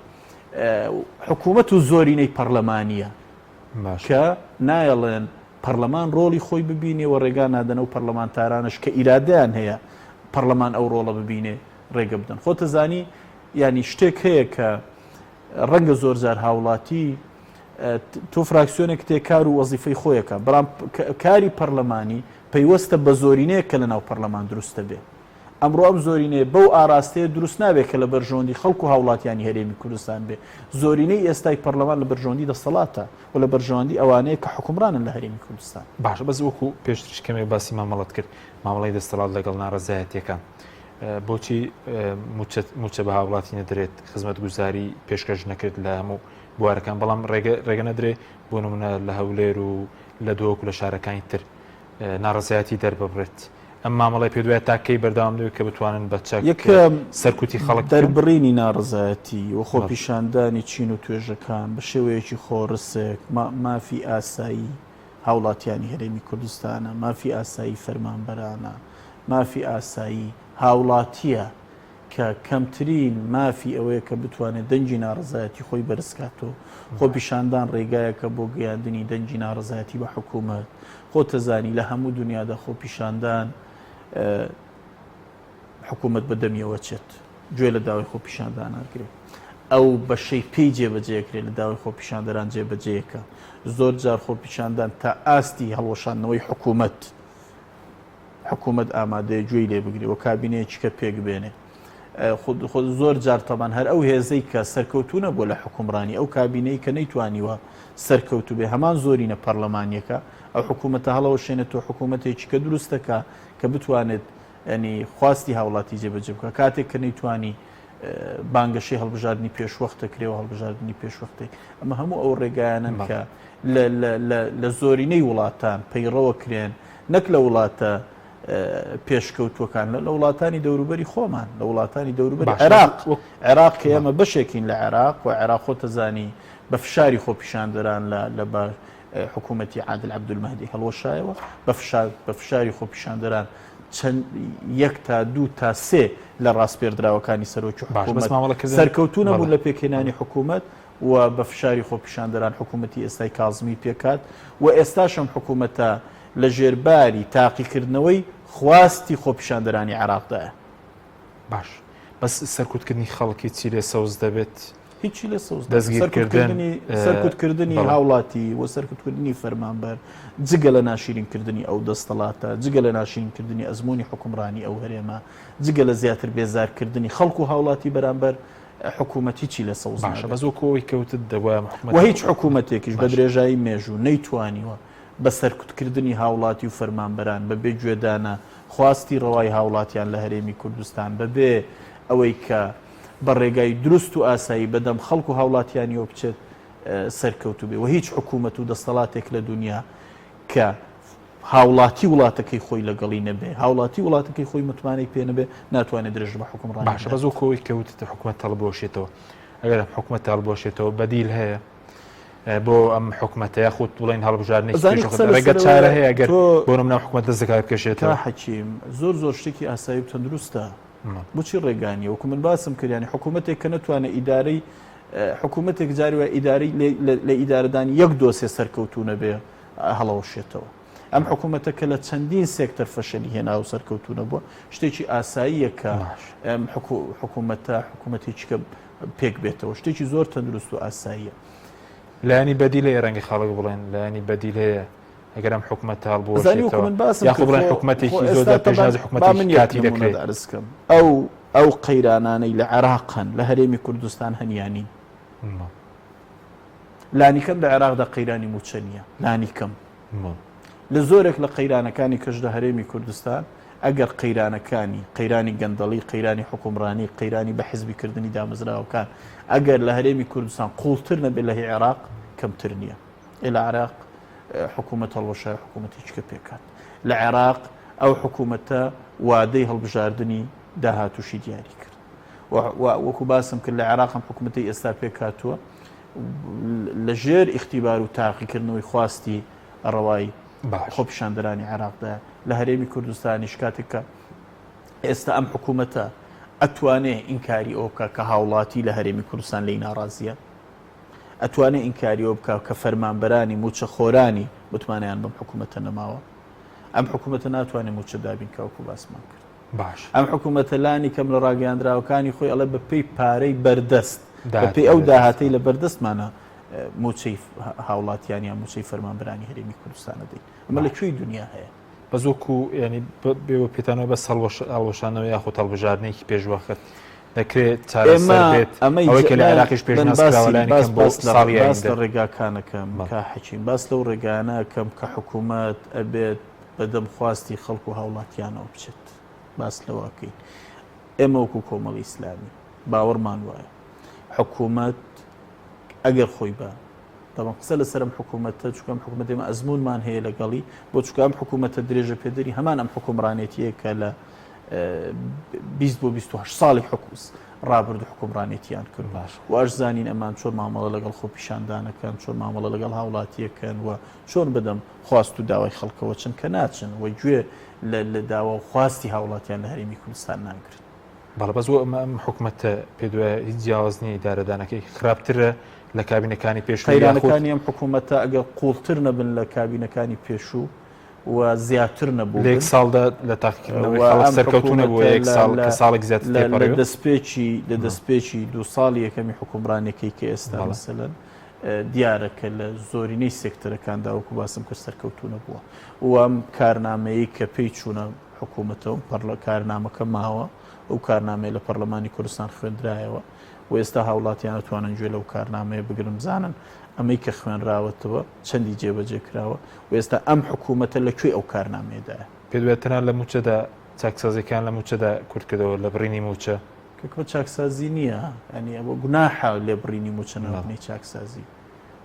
حکوومەت و زۆرینەی پەرلەمانیە کە نایەڵێن پەرلەمان ڕۆڵی خۆی ببینێ و ڕێگا نادەن ئەو پەرلەمانتارانەش کە ئیرادەیان هەیە پەرلەمان ئەو ڕۆڵە ببینێ ڕێگە بدەن. خۆتەزانی یانی شتێک هەیە کە ڕەنگە زۆر جار هاوڵاتی تۆ فراکسیۆنێک تێ کار و وەزیفەی خۆیەکە بەڵام کاری پەرلەمانی پەیوەستە بە زۆرینەیەک کە لە ناو پەرلەمان دروستە بێ. ئەمڕۆ ئەم زۆرینەیە بەو ئاراستەیە دروست نابێت کە لە بەرژەوەندی خەڵک و هاوڵاتیانی هەرێمی کوردستان بێ. زۆرینەی ئێستای پەرلەمان لە بەرژەوەندی دەسەڵاتە و لە بەرژەوەندی ئەوانەیە کە حوکمڕانن لە هەرێمی کوردستان. باشە بەس وەکو پێشتریش کەمێک باسی مامەڵەت کرد، مامەڵەی دەستەڵات لەگەڵ ناڕەزایەتیەکان، بۆچی موچە موچە بە هاوڵاتی نەدرێت، خزمەتگوزاری پێشکەش نەکرێت لە هەموو بوارەکان، بەڵام ڕێگە ڕێگە نەدرێ بۆ نمونە لە هەولێر و لە دهۆک و لە شارەکانی تر ناڕەزایەتی دەرببڕێت. ئەم مامەڵەی پێت وایە تا کەی بەردەوام دەبێت کە بتوانن بە چەک یەکەم، سەرکوتی خەڵک بکەن؟ دەربڕینی ناڕەزایەتی و خۆپیشاندانی چین و توێژەکان بە شێوەیەکی خۆڕسک مافی ئاسایی هاوڵاتیانی هەرێمی کوردستانە، مافی ئاسایی فەرمانبەرانە، مافی ئاسایی هاوڵاتییە کە کەمترین مافی ئەوەیە کە بتوانێت دەنگی ناڕەزایەتی خۆی بەرزکاتەوە. خۆپیشاندان ڕێگایەکە بۆ گەیاندنی دەنگی ناڕەزایەتی بە حکوومەت. خۆتەزانی لە هەموو دنیادا خۆپیشاندان حکوومەت بە دەمیەوە چێت گوێ لە داوای خۆپیشاندان ناگرێت. ئەو بەشەی پێی جێبەجێکرێت لە داوای خۆپیشاندەران جێبەجێیەکە. زۆر جار خۆپیشاندان تا ئاستی هەڵوەشاندنەوەی حکوومەت حکوومەت ئامادەیە گوێی لێ بگرێ و کابینەیەکی کە پێک بێنێ. خۆ زۆر جار تەبان هەر ئەو هێزەی کە سەرکەوتوو نەبووە لە حکومڕانی ئەو کابینەی کە نەیتوانیوە سەرکەوتوو بێ هەمان زۆرینە پەرلەمانیەکە ئەو حکوومەتە هەڵەوەشێنێت و حکوومەتێکی کە دروست دەکا کە بتوانێت ینی خواستی هاوڵاتی جێبەجێ بکە کاتێک کە نەیتوانی بانگەشەی هەڵبژاردنی پێشوەختە کرێ و هەڵبژاردنی پێشوەختەی ئەمە هەموو ئەو ڕێگایانن کە لە زۆرینەی وڵاتان پەیڕەوە کرێن نەک لە وڵاتە پێشکەوتووەکان لە وڵاتانی دەوروبەری خۆمان لە وڵاتانی دەوروبەری عێراق عێراق کە ئێمە بەشێکین لە عێراق و عێراق خۆتەزانی بە فشاری خۆپیشاندەران لە لە حکوومەتی عادل عەبدولمەهدی هەڵوەشایەوە بە فشار بە فشاری خۆپیشاندەران چەند یەک تا دوو تا سێ لە ڕاسپێردراوەکانی سەرۆکی حکوومەت سەرکەوتوو نەبوون لە پێکهێنانی حکوومەت و بە فشاری خۆپیشاندەران حکوومەتی ئێستای کازمی پێکهات و ئێستاش ئەم حکوومەتە لە ژێر باری تاقیکردنەوەی خواستی خۆپیشاندەرانی عێراقدایە. باش بەس سەرکوتکردنی خەڵکی چی لێ سەوز دەبێت؟ هیچی لێ سەوز دەستگیرکردن سەرکوتکردنی هاوڵاتی و سەرکوتکردنی فەرمانبەر جگە لە ناشیرینکردنی ئەو دەستەڵاتە جگە لە ناشیرینکردنی ئەزموونی حوکمڕانی ئەو هەرێمە جگە لە زیاتر بێزارکردنی خەڵک و هاوڵاتی بەرامبەر حکوومەت هیچی لە سەوز باشە بەس وەکو ئەوەی کەوتت دەبوایە حکوومەت و هیچ حکوومەتێکیش بە درێژایی مێژوو نەیتوانیوە بە سەرکوتکردنی هاوڵاتی و فەرمانبەران بە بێ گوێدانە خواستی ڕەوای هاوڵاتیان لە هەرێمی کوردستان بە بێ ئەوەی کە بە ڕێگای دروست و ئاسایی بەدەم خەڵک و هاوڵاتیانیەوە بچێت سەرکەوتوو بێ و هیچ حکوومەت و دەستەڵاتێک لە دونیا کە هاوڵاتی وڵاتەکەی خۆی لەگەڵی نەبێ، هاوڵاتی وڵاتەکەی خۆی متمانەی پێ نەبێ، ناتوانێ درێژە بە حوکمڕانی باشە بەس بدات. وەکو ئەوەی کە وتت حکومەت هەڵبوەشێتەوە، ئەگەر ئەم حکومەتە هەڵبوەشێتەوە بەدیل هەیە بۆ ئەم حکومەتە یاخود بڵێن هەڵبژاردنێکی ئەزانی پێشوەخت قسە ڕێگە لەسەر چارە ئەوەیە هەیە ئەگەر تۆ بۆ نمونە ئەم حکومەت دەست لەکار بکێشێتەوە؟ کا حەکیم زۆر زۆر شتێکی ئاسایی و تەندروستە بۆچی ڕێگا نییە وەکو من باسم کرد یانی حکوومەتێک کە نەتوانێت ئیدارەی حکوومەتێک جاری وایە ئیدارەی لە ئیدارەدانی یەک دۆسێ سەرکەوتوو نەبێ هەڵەوەشێتەوە. ئەم حکوومەتە کە لە چەندین سێکتەر فەشەلی هێنا و سەرکەوتوو نەبووە، شتێکی ئاساییە کە ئەم حکوومەتە حکوومەتێکی کە پێک بێتەوە، شتێکی زۆر تەندروست و ئاساییە. لایەنی بەدیل هەیە ڕەنگە خەڵک بڵێن لایەنی بەدیل هەیە ئەگەر ئەم حکوومەتە زانی وەکو هەڵبوەشێتەوە من باسم یاخۆ کرد بڵێن خۆ خۆ حکوومەتێکی زۆر ئێستا جار تەبعەن پێشنیازی با حکوومەتێکی من یەک کاتی نموونەت دەکرێت. عەرز کەم ئەو ئەو قەیرانانەی لە عێراق هەن لە هەرێمی کوردستان هەن یان نین؟ لانیکەم لە عێراقدا قەیرانی مووچە نییە، لانیکەم. لە زۆرێک لە قەیرانەکانی کەش لە هەرێمی کوردستان، ئەگەر قەیرانەکانی، قەیرانی گەندەڵی، قەیرانی حوکمڕانی، قەیرانی بە حزبیکردنی دامەزراوەکان، ئەگەر لە هەرێمی کوردستان قووڵتر نەبێت لە هی عێراق، کەمتر نییە. ئێ لە عێراق حکوومەت هەڵوەشایە، حکوومەتێکی کە پێکهات. لە عێراق ئەو حکوومەتە وادەی هەڵبژاردنی داهاتووشی دیاری کرد. و وەکو باسم کرد لە عێراق ئەم حکوومەتەی ئێستا پێکهاتووە، لە ژێر ئیختیبار و تاقیکردنەوەی خواستی ڕەوای خۆپیشاندەرانی عێراقدا لە هەرێمی کوردستانیش کاتێک کە ئێستا ئەم حکوومەتە ئەتوانێ ئینکاری ئەوە بکە کە هاوڵاتی لە هەرێمی کوردستان لی ناڕازیە ئەتوانێ ئینکاری ئەوە بکە کە فەرمانبەرانی موچەخۆرانی متمانەیان بەم حکوومەتە نەماوە ئەم حکوومەتە ناتوانێت موچە دابین کاوکو باسمان کرد باش. ئەم حکومەتە لانی کەم لە ڕاگەیاندراوەکانی خۆی ئەڵێ بە پێی پارەی بەردەست، بە پێی ئەو داهاتەی لە بەردەستمانە مووچەی هاوڵاتیان یان مووچەی فەرمانبەرانی هەرێمی کوردستان ئەدەین. ئەمە لە کوێی دونیا هەیە؟ بەس وەکو ینی بێوە پێتانەوە بەس هەڵوەشانەوە یاخود هەڵبژاردنێکی پێشوەخت دەکرێت چارەسەر بێت ئەوەی کە لە عێراقیش پێشنیاز کراوە لایەنی کەم بۆ ساڵی باس ئایندە. لە ڕێگاکانەکەم کا حەکیم باس لەو ڕێگانەکەم کە حکوومەت ئەبێت بەدەم خواستی خەڵک و هاوڵاتیانەوە بچێت باس لەوەکەین ئێمە وەکو کۆمەڵی ئیسلامی باوەڕمان وایە حکوومەت ئەگەر خۆی بە تەبعەن قسە لەسەر ئەم حکوومەتە چونکە ئەم حکوومەت ئێمە ئەزموونمان هەیە لەگەڵی بۆ چونکە ئەم حکوومەتە درێژە پێدەری هەمان ئەم حکومڕانێتیە کە لە 20 بۆ 28 ساڵی حکوس ڕابرد و حکومڕانێتیان کرد باش واش زانین ئەمان چۆن مامەڵە لەگەڵ خۆپیشاندانەکەن چۆن مامەڵە لەگەڵ هاوڵاتیەکەن و چۆن بدەم خواست و داوای خەڵکەوە چن کە ناچن و گوێ لە داوا و خواستی هاوڵاتیان لە هەرێمی کوردستان ناگرن. بەڵێ بەس بۆ ئەمە ئەم حکومەتە پێت وایە هیچ جیاواز نییە ئیدارەدانەکەی خراپترە لە کابینەکانی پێشوو یاخود قەیرانەکانی ئەم حکوومەتە ئەگەر قووڵتر نەبن لە کابینەکانی پێشوو و زیاتر لە یەک نەبووبن ساڵدا لە تاقیکردنەوەی و خەڵک ئەم سەرکەوتوو نەبووە حکوومەتە یەک لە ساڵ لە کە ساڵێک زیاتر لە لە تێپەڕیوە دەستپێکی لە دەستپێکی دوو ساڵی یەکەمی حوکمڕانیەکەی کە ئێستا بەڵێ. مەسەلەن دیارە کە لە زۆرینەی سێکتەرەکاندا وەکو باسم کرد سەرکەوتوو نەبووە و ئەم کارنامەیەی کە پێی چوونە حکوومەتەوە پەرلە کارنامەکە ماوە ئەو کارنامەیە لە پەرلەمانی کوردستان خوێندرایەوە و ئێستا هاوڵاتیان ئەتوانن گوێ لەو کارنامەیە بگرن بزانن ئەمەی کە خوێنراوەتەوە چەندی جێبەجێ کراوە و ئێستا ئەم حکوومەتە لە کوێی ئەو کارنامەیەدایە. پێت وایە تەنها لە مووچەدا چاکسازیەکان لە مووچەدا کورت کردەوە لە بڕینی مووچە؟ کاکە چاکسازی نییە یانی ئەوە گوناحە لێبڕینی مووچە ناوبنێی چاکسازی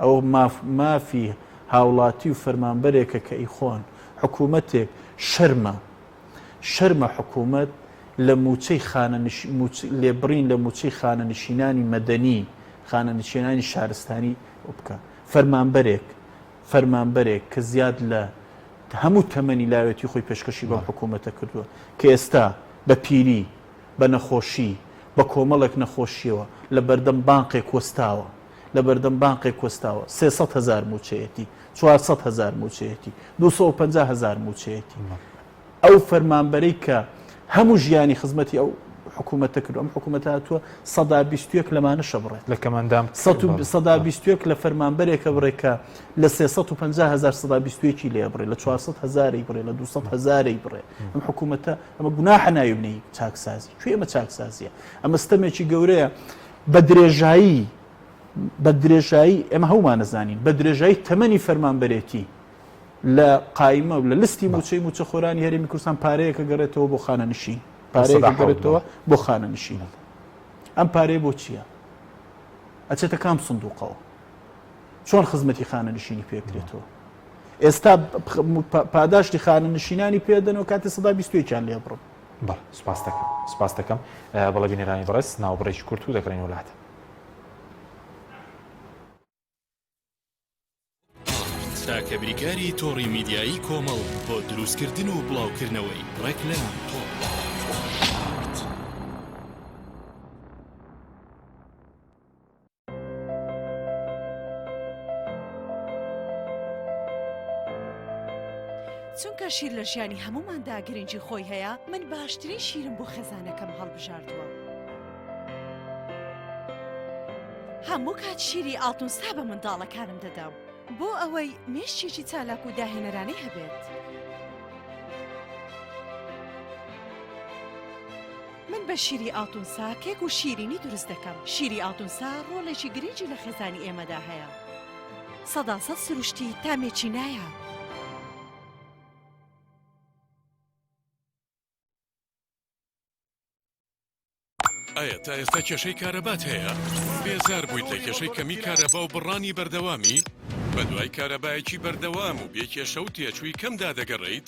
ئەوە ماف مافی هاوڵاتی و فەرمانبەرێکە کە ئیخۆن حکوومەتێک شەرمە شەرمە حکوومەت لە مووچەی خانەنش لێبڕین لە مووچەی خانەنشینانی مەدەنی خانەنشینانی شارستانی بکە فەرمانبەرێک فەرمانبەرێک کە زیاد لە هەموو تەمەنی لاوێتی خۆی پێشکەشی بەم حکوومەتە کردووە کە ئێستا بە پیری بە نەخۆشی بە کۆمەڵێک نەخۆشیەوە لە بەردەم بانقێک وەستاوە لە بەردەم بانقێک وەستاوە 300 هەزار مووچەیەتی 400 هەزار مووچەیەتی 250 هەزار مووچەیەتی ئەو فەرمانبەرەی کە هەموو ژیانی خزمەتی ئەو حکوومەتە کرد ئەم حکوومەتە هاتووە سەدا 21 لەمانەشە بڕێت لە کەمەندام سەدا 21 لە فەرمانبەرێکە بڕێک کە لە 350 هزار سەدا 21 لێ بڕێ لە 400 هزاری بڕێ لە 200 هزاری بڕێ ئەم حکوومەتە ئەمە گوناحە ناوی بنێی چاکسازی کوێ ئەمە چاکسازیە ئەمە ستەمێکی گەورەیە بە درێژایی بە درێژایی ئێمە هەومانەزانین بە درێژایی تەمەنی فەرمانبەرێتی لە قایمە و لە لستی موچەی موچەخۆرانی هەرێمی کوردستان پارەیەکە گەڕێتەوە بۆ خانەنشین پارەیەکە گەڕێتەوە بۆ خانەنشین ئەم پارەیە بۆ چییە ئەچێتە کام سندوقەوە چۆن خزمەتی خانەنشینی پێکرێتەوە ئێستا پاداشتی خانەنشینانی پێدەنەوە کاتی سەدا بیستێکیان لێ بڕن بەڵێ سوپاس دەکەم سوپاس دەکەم بەڵێ بینەرانی بەڕێز ناوبڕێکی کورت و دەگەڕێین وڵاتە. تاکە بریکاری تۆڕی میدیایی کۆمەڵ بۆ دروستکردن و بڵاوکردنەوەی ڕێکلام. چونکە شیر لە ژیانی هەمووماندا گرنگی خۆی هەیە من باشترین شیرم بۆ خێزانەکەم هەڵبژاردووە. هەموو کات شیری ئاڵتونسا بە منداڵەکانم دەدەم بۆ ئەوەی مێشکێکی چالاک و داهێنەرانەی هەبێت. من بە شیری ئاڵتونسا کێک و شیرینی دروست دەکەم. شیری ئاڵتونسا ڕۆڵێکی گرنگی لە خێزانی ئێمەدا هەیە. سەداسەد سروشتی تامێکی نایاب. ئایا تا ئێستا کێشەی کارەبات هەیە؟ بێزار بوویت لە کێشەی کەمی کارەبا و بڕانی بەردەوامی؟ بەدوای کارەبایەکی بەردەوام و بێ کێشە و تێچووی کەمدا دەگەڕێیت؟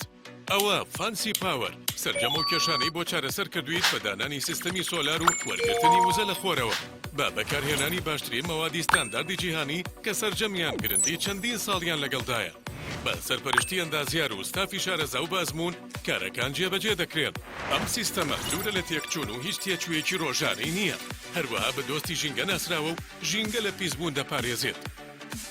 ئەوە فانسی پاوەر سەرجەم ئەو کێشانەی بۆ چارەسەر کردوویت بە دانانی سیستەمی سۆلار و وەرگرتنی وزە لە خۆرەوە بە بەکارهێنانی باشترین مەوادی ستانداردی جیهانی کە سەرجەمیان گرنتی چەندین ساڵیان لەگەڵدایە بە سەرپەرشتی ئەندازیار و ستافی شارەزا و بە ئەزموون کارەکان جێبەجێ دەکرێن. ئەم سیستەمە دوورە لە تێکچوون و هیچ تێچوویەکی ڕۆژانەی نییە، هەروەها بە دۆستی ژینگە ناسراوە و ژینگە لە پیسبوون دەپارێزێت.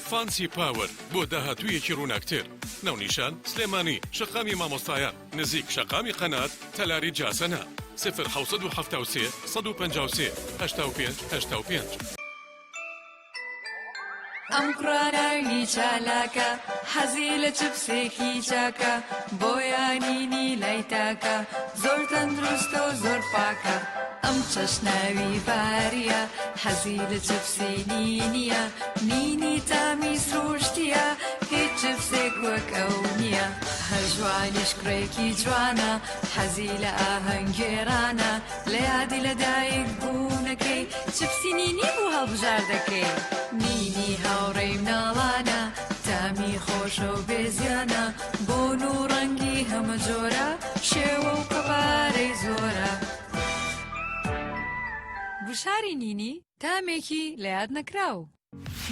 فانسی پاوەر بۆ داهاتوویەکی ڕووناکتر. ناونیشان، سلێمانی، شەقامی مامۆستایان، نزیک شەقامی قەنات، تەلاری جاسەنە. سفر 773 153 85 85. ئەم کوڕە ناوی چالاکە حەزی لە چپسێکی چاکە بۆیە نینی لای تاکە زۆر تەندروستە و زۆر پاکە ئەم کچەش ناوی ڤاریە حەزی لە چپسی نینیە نینی تامی سروشتیە هیچ چپسێک وەک ئەو نییە هەژوانیش کوڕێکی جوانە حەزی لە ئاهەنگگێڕانە لە یادی لە دایک بوونەکەی چپسی نینی بوو هەڵبژاردەکەی نینی هاوڕێی مناڵانە تامی خۆشە و بێ زیانە بۆن و ڕەنگی هەمە جۆرە شێوە و قەبارەی زۆرە. گوشاری نینی تامێکی لە یاد نەکراو.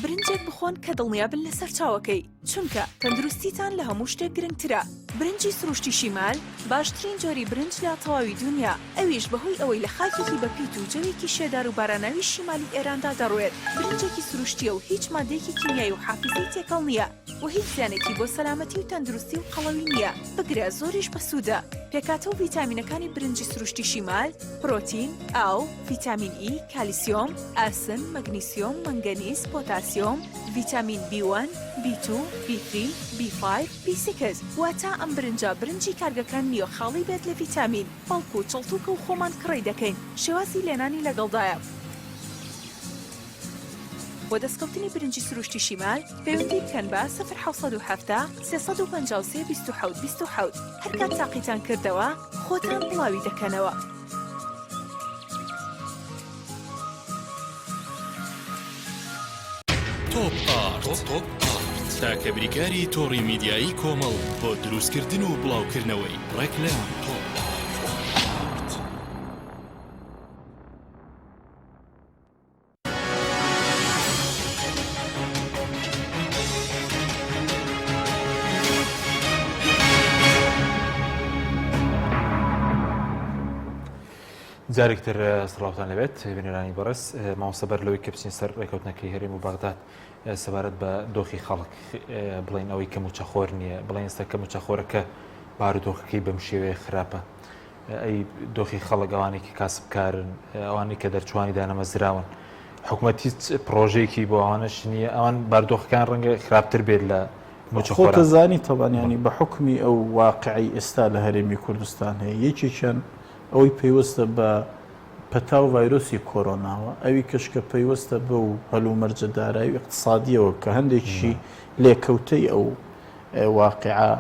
برنجێک بخۆن کە دڵنیابن لە سەرچاوەکەی، چونکە تەندروستیتان لە هەموو شتێک گرنگترە. برنجی سروشتی شیمال باشترین جۆری برنج لە تەواوی دونیا، ئەویش بەهۆی ئەوەی لە خاکێکی بەپیت و جەوێکی شێدار و باراناوی شیمالی ئێراندا دەڕوێت، برنجێکی سروشتییە و هیچ مادەیەکی کیمیایی و حافیزەی تێکەڵ نییە و هیچ زیانێکی بۆ سەلامەتی و تەندروستی و قەڵەوی نییە، بگرە زۆریش بەسوودە. پێکهاتە و ڤیتامینەکانی برنجی سروشتی شیمال، پرۆتین، ئاو، ڤیتامین ئی، کالیسیۆم، ئاسن، مەگنیسیۆم، مەنگەنیز، پۆتاسیۆم، ڤیتامین بی وەن، بی تو، بی ثری، بی فایڤ، بی سیکس، واتە ئەم برنجە برنجی کارگەکان نییە خاڵی بێت لە ڤیتامین، بەڵکو چڵتوکە و خۆمان کڕی دەکەین، شێوازی لێنانی لەگەڵدایە. بۆ دەستکەوتنی برنجی سروشتی شیمال پەیوەندی بکەن بە، سفر 770 353 27 27، هەرکات تاقیتان کردەوە خۆتان بڵاوی دەکەنەوە. تۆپ ئارت تاکە بریکاری تۆڕی میدیایی کۆمەڵ بۆ دروستکردن و بڵاوکردنەوەی ڕێکلام. تۆپ ئارت. جارێکتر سڵاوتان لەبێت بینەرانی بەڕێز مامۆستا بەر لەوەی کە بچین سەر ڕێکەوتنەکەی هەرێم و بەغداد سەبارەت بە دۆخی خەڵک بڵێن ئەوەی کە موچەخۆر نییە بڵێن ئێستا کە موچەخۆرەکە بارودۆخەکەی بەم شێوەیە خراپە ئەی دۆخی خەڵک ئەوانەی کە کاسبکارن ئەوانەی کە دەرچوانی دانەمەزراون حکومەت هیچ پرۆژەیەکی بۆ ئەوانەش نییە ئەوان باردۆخەکان ڕەنگە خراپتر بێت لە خۆت دەزانی تەبان ینی بە حکمی ئەو واقعی ئێستا لە هەرێمی کوردستان هەیە یەکێکیان ئەوەی پەیوەستە بە پەتا و ڤایرۆسی کۆرۆناوە ئەوی کەش کە پەیوەستە بەو هەلومەرجە دارایی و اقتصادیەوە کە هەندێکیشی لێکەوتەی ئەو واقعە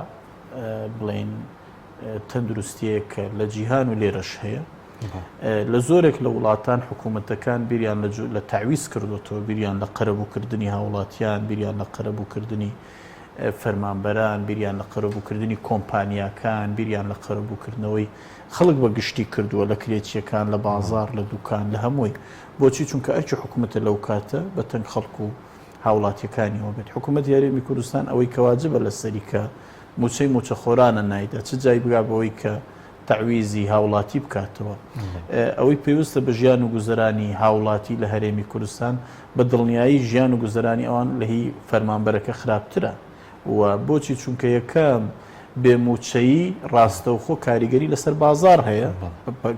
بڵین تەندروستیەیە کە لە جیهان و لێرەش هەیە لە زۆرێک لە وڵاتان حکوومەتەکان بیریان لە تەعویز کردوتەوە بیریان لە قەرەبووکردنی هاوڵاتیان بیریان لە قەرەبووکردنی فەرمانبەران بیریان لە قەرەبووکردنی کۆمپانیاکان بیریان لە قەرەبووکردنەوەی خەڵک بە گشتی کردووە لە کرێچیەکان لە بازار لە دوکان لە هەمووی بۆچی چونکە ئەرکی حکوومەتە لەو کاتە بە تەنگ خەڵک و هاوڵاتیەکانیەوە بێت حکوومەتی هەرێمی کوردستان ئەوەی کە واجبە لەسەری کە موچەی موچەخۆرانە نایدا چ جای بگا بەوەی کە تەعویزی هاوڵاتی بکاتەوە. ئەوەی پەیوەستە بە ژیان و گوزەرانی هاوڵاتی لە هەرێمی کوردستان بە دڵنیایی ژیان و گوزەرانی ئەوان لە هی فەرمانبەرەکە خراپترە و بۆچی چونکە یەکەم بێ موچەیی ڕاستەوخۆ کاریگەری لەسەر بازاڕ هەیە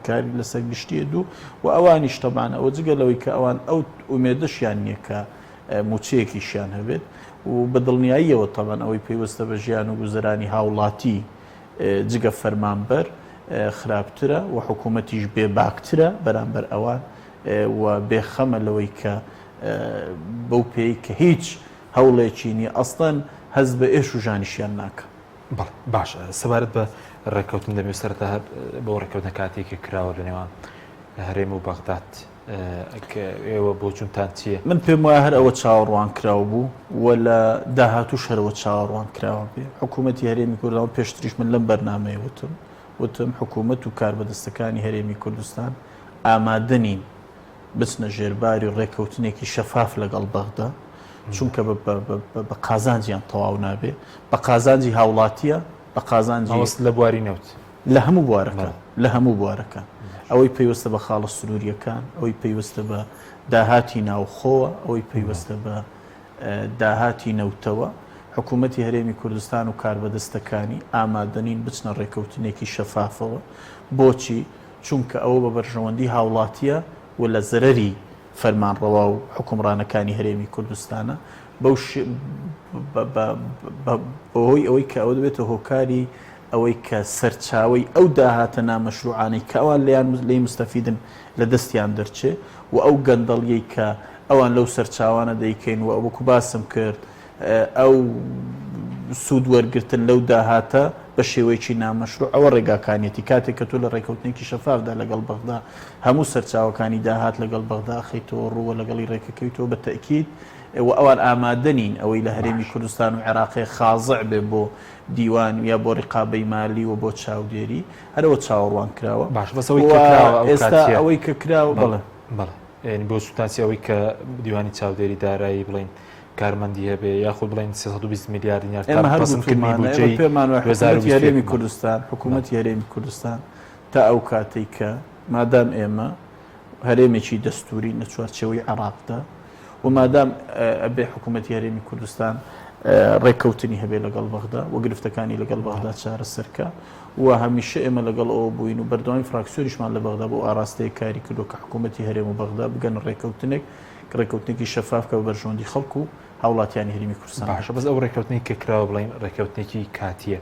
کاری لەسەر گشتیە دوو و ئەوانیش تەبان ئەوە جگە لەوەی کە ئەوان ئەو ئومێدەشیان نییە کە مووچەیەکیشیان هەبێت و بە دڵنیاییەوە تەبەن ئەوەی پەیوەستە بە ژیان و گوزەرانی هاوڵاتی جگە فەرمانبەر خراپترە و حکوومەتیش بێباکترە بەرامبەر ئەوان و بێخەمە لەوەی کە بەو پێی کە هیچ هەوڵێکی نییە ئەسڵەن هەست بە ئێش و ژانیشیان ناکە. بەڵێ باشە سەبارەت بە ڕێککەوتن دەمەوێت سەرەتا هەر بەو ڕێککەوتنە کاتێکی کراوە لە نێوان هەرێم و بەغداد ئێوە بۆچونتان چییە؟ من پێم وایە هەر ئەوە چاوەڕوانکراو بوو و لە داهاتووش هەر ئەوە چاوەڕوانکراوە بێ. حکوومەتی هەرێمی کوردستان پێشتریش من لەم بەرنامەیە وتم، وتم حکوومەت و کاربەدەستەکانی هەرێمی کوردستان ئامادە نین بچنە ژێرباری ڕێککەوتنێکی شەفاف لەگەڵ بەغدا، چونکە بە قازانجیان تەواو نابێ، بە قازانجی هاوڵاتییە، بە قازانجی. مەبەست لە بواری نەوت؟ لە هەموو بوارەکان لە هەموو بوارەکان ئەوەی پەیوەستە بە خاڵە سنووریەکان ئەوەی پەیوەستە بە داهاتی ناوخۆوە ئەوەی پەیوەستە بە داهاتی نەوتەوە حکوومەتی هەرێمی کوردستان و کاربەدەستەکانی ئامادەنین بچنە ڕێکەوتنێکی شەفافەوە بۆچی چونکە ئەوە بە بەرژەوەندی هاوڵاتیە و لە زەرەری فەرمانڕەوا و حوکمڕانەکانی هەرێمی کوردستانە. بەو بەهۆی ئەوەی کە ئەوە دەبێتە هۆکاری ئەوەی کە سەرچاوەی ئەو داهاتە نامەشروعانەی کە ئەوان لێیان لێی مستەفیدن لە دەستیان دەرچێ و ئەو گەندەڵیەی کە ئەوان لەو سەرچاوانە دەیکەین و وەکو باسم کرد ئەو سوود وەرگرتن لەو داهاتە بە شێوەیەکی نامەشروع ئەوە ڕێگاکانیەتی کاتێک کە تۆ لە ڕێکەوتنێکی شەفافدا لەگەڵ بەغدا هەموو سەرچاوەکانی داهات لەگەڵ بەغدا ئەخەیتەوە ڕووە لەگەڵی ڕێکەکەویتەوە بە تەئکید و ئەوان ئامادە نین ئەوەی لە هەرێمی کوردستان و عێراقێ خازع بێ بۆ دیوان یا بۆ ڕقابەی مالی و بۆ چاودێری هەرەوە چاوەڕوان کراوە باش بەس ئەوەی کە کراوە ئەو ئێستا کاتیە ئەوەی کە کراوە بەڵێ بەڵێ بەڵێ یعنی بۆ سوتاسی ئەوەی کە دیوانی چاودێری دارایی بڵین کارمەندی هەبێ یاخود بڵێن 320 میلیارد دینار تا ئێمە هەر پەسەندکردنی گوتومانە ئێمە بودجەی پێمان وایە حکوومەتی 2021 هەرێمی بەڵێ کوردستان حکوومەتی هەرێمی کوردستان تا ئەو کاتەی کە مادام ئێمە هەرێمێکی دەستوورین لە چوارچێوەی عێراقدا و مادام ئەبێ حکوومەتی هەرێمی کوردستان ڕێککەوتنی هەبێ لەگەڵ بەغدا و گرفتەکانی لەگەڵ بەغدا چارەسەرکە و هەمیشە ئێمە لەگەڵ ئەوە بووین و بەردەوامی فراکسیۆنیشمان لە بەغدا بۆ ئاراستەیە کاری کردو کە حکوومەتی هەرێم و بەغدا بگەنە ڕێککەوتنێک کە ڕێککەوتنێکی شەفاف کە بە بەرژەوەندی خەڵک و هاوڵاتیانی هەرێمی کوردستان باشە بەس ئەو ڕێککەوتنەی کە کراوە بڵێن ڕێککەوتنێکی کاتیە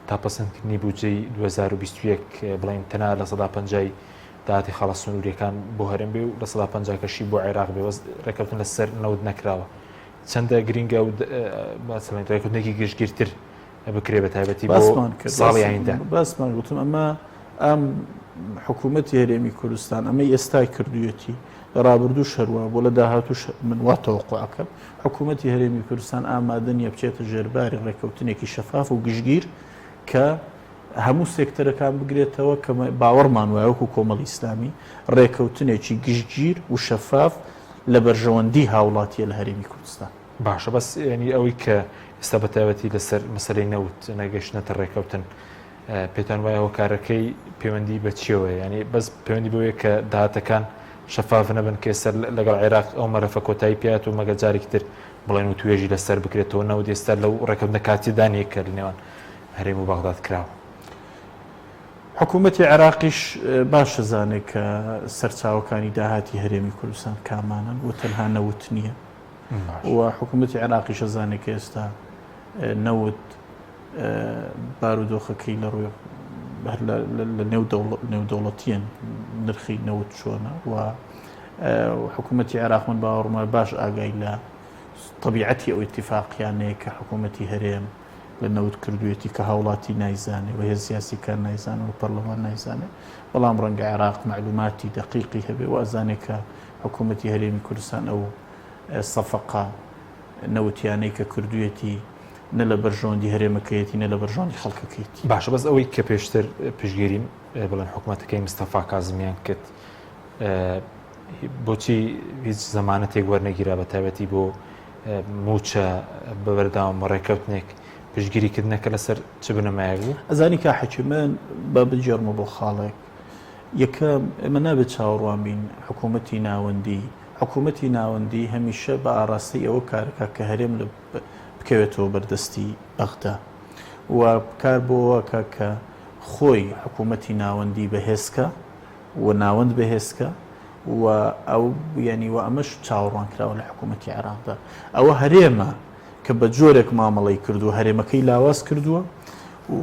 تا پەسەندکردنی بودجەی 2021 بڵێن تەنها 50% داهاتی خاڵە سنووریەکان بۆ هەرێم بێ و 50% کەشی بۆ عێراق بێ بەس ڕێککەوتن لەسەر نەوت نەکراوە چەندە گرینگە و مەسەڵەن ڕێککەوتنێکی گشتگیرتر بکرێ بە تایبەتی بۆ باسمان کرد ساڵی ئایندە باسمان گوتم ئەمە ئەم حکوومەتی هەرێمی کوردستان ئەمەی ئێستای کردوویەتی لە ڕابردووش هەروا بوو لە داهاتووش من وا تەوەقوع ئەکەم حکوومەتی هەرێمی کوردستان ئامادە نییە بچێتە ژێرباری ڕێککەوتنێکی شەفاف و گشتگیر کە هەموو سێکتەرەکان بگرێتەوە کە باوەڕمان وایە وەکو کۆمەڵی ئیسلامی ڕێککەوتنێکی گشتگیر و شەفاف لە بەرژەوەندی هاوڵاتیە لە هەرێمی کوردستان. باشە بەس یعنی ئەوەی کە ئێستا بە تایبەتی لەسەر مەسەلەی نەوت نەگەشتنەتە ڕێککەوتن پێتان وایە هۆکارەکەی پەیوەندی بە چیەوەیە یعنی بەس پەیوەندی بەوەیە کە داهاتەکان شەفاف نەبن کە ئێستا لەگەڵ عێراق ئەو مەلەفە کۆتایی پێات و مەگە جارێکی تر بڵێن و توێژی لەسەر بکرێتەوە نەوت ئێستا لەو ڕێککەوتنە کاتیەدا نییە کە لە نێوان هەرێم و بەغداد کراوە. حکوومەتی عێراقیش باش ئەزانێ کە سەرچاوەکانی داهاتی هەرێمی کوردستان کامانەن و تەنها نەوت نییە و حکوومەتی عێراقیش ئەزانێ کە ئێستا نەوت بارودۆخەکەی لە ڕووی هەر لە نێو نێودەوڵەتیەن نرخی نەوت چۆنە و حکوومەتی عێراق من باوەڕمە باش ئاگای لە طبیعەتی ئەو اتفاقیانەیە کە حکوومەتی هەرێم لە نەوت کردوێتی کە هاوڵاتی نایزانێ و هێز سیاسیکان نایزانن و پەرلەمان نایزانێ بەڵام ڕەنگە عێراق معلوماتی دقیقی هەبێ و ئەزانێ کە حکوومەتی هەرێمی کوردستان ئەو سەفقە نەوتیانەی کە کردوویەتی نە لە بەرژەوەندی هەرێمەکەیەتی نە لە بەرژەوەندی خەڵکەکەیەتی. باشە بەس ئەوەی کە پێشتر پشتگیری بڵێن حکومەتەکەی مستەفا کازمیان کرد بۆچی هیچ زەمانەتێک وەرنەگیرا بە تایبەتی بۆ موچە بە بەردەوام ڕێککەوتنێک پشتگیری کردنەکە لەسەر چ بنەمایەک بوو؟ ئەزانی کا حەکی من با بگێڕمە بۆ خاڵێک یەکەم ئێمە نابێت چاوەڕوان بین حکوومەتی ناوەندی حکوومەتی ناوەندی هەمیشە بە ئاراستەی ئەوە کارەکە کە هەرێم لە بکەوێتەوە بەردەستی بەغدا و کار بۆ ئەوەکە کە خۆی حکوومەتی ناوەندی بەهێزکە و ناوەند بەهێزکە و ئەو یعنی و ئەمەش چاوەڕوانکراوە لە حکوومەتی عێراقدا ئەوە هەرێمە کە بە جۆرێک مامەڵەی کردووە هەرێمەکەی لاواز کردووە و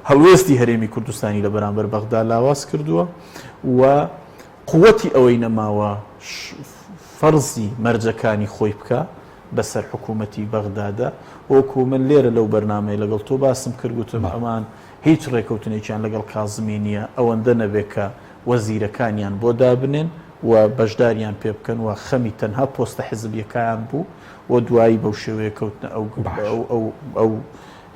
هەڵوێستی هەرێمی کوردستانی لە بەرامبەر بەغدا لاواز کردووە و قوتی ئەوەی نەماوە فەرزی مەرجەکانی خۆی بکا بەسەر حکوومەتی بەغدادا وەکو من لێرە لەو بەرنامەیە لەگەڵ تۆ باسم کرد گوتم ئەمان هیچ ڕێکەوتنێکیان لەگەڵ کازمی نییە ئەوەندە نەبێ کە وەزیرەکانیان بۆ دابنێن و بەشداریان پێ بکەن و خەمی تەنها پۆستە حزبیەکایان بوو و دوایی بەو شێوەیە کەوتنە ئەو ئەو ئەو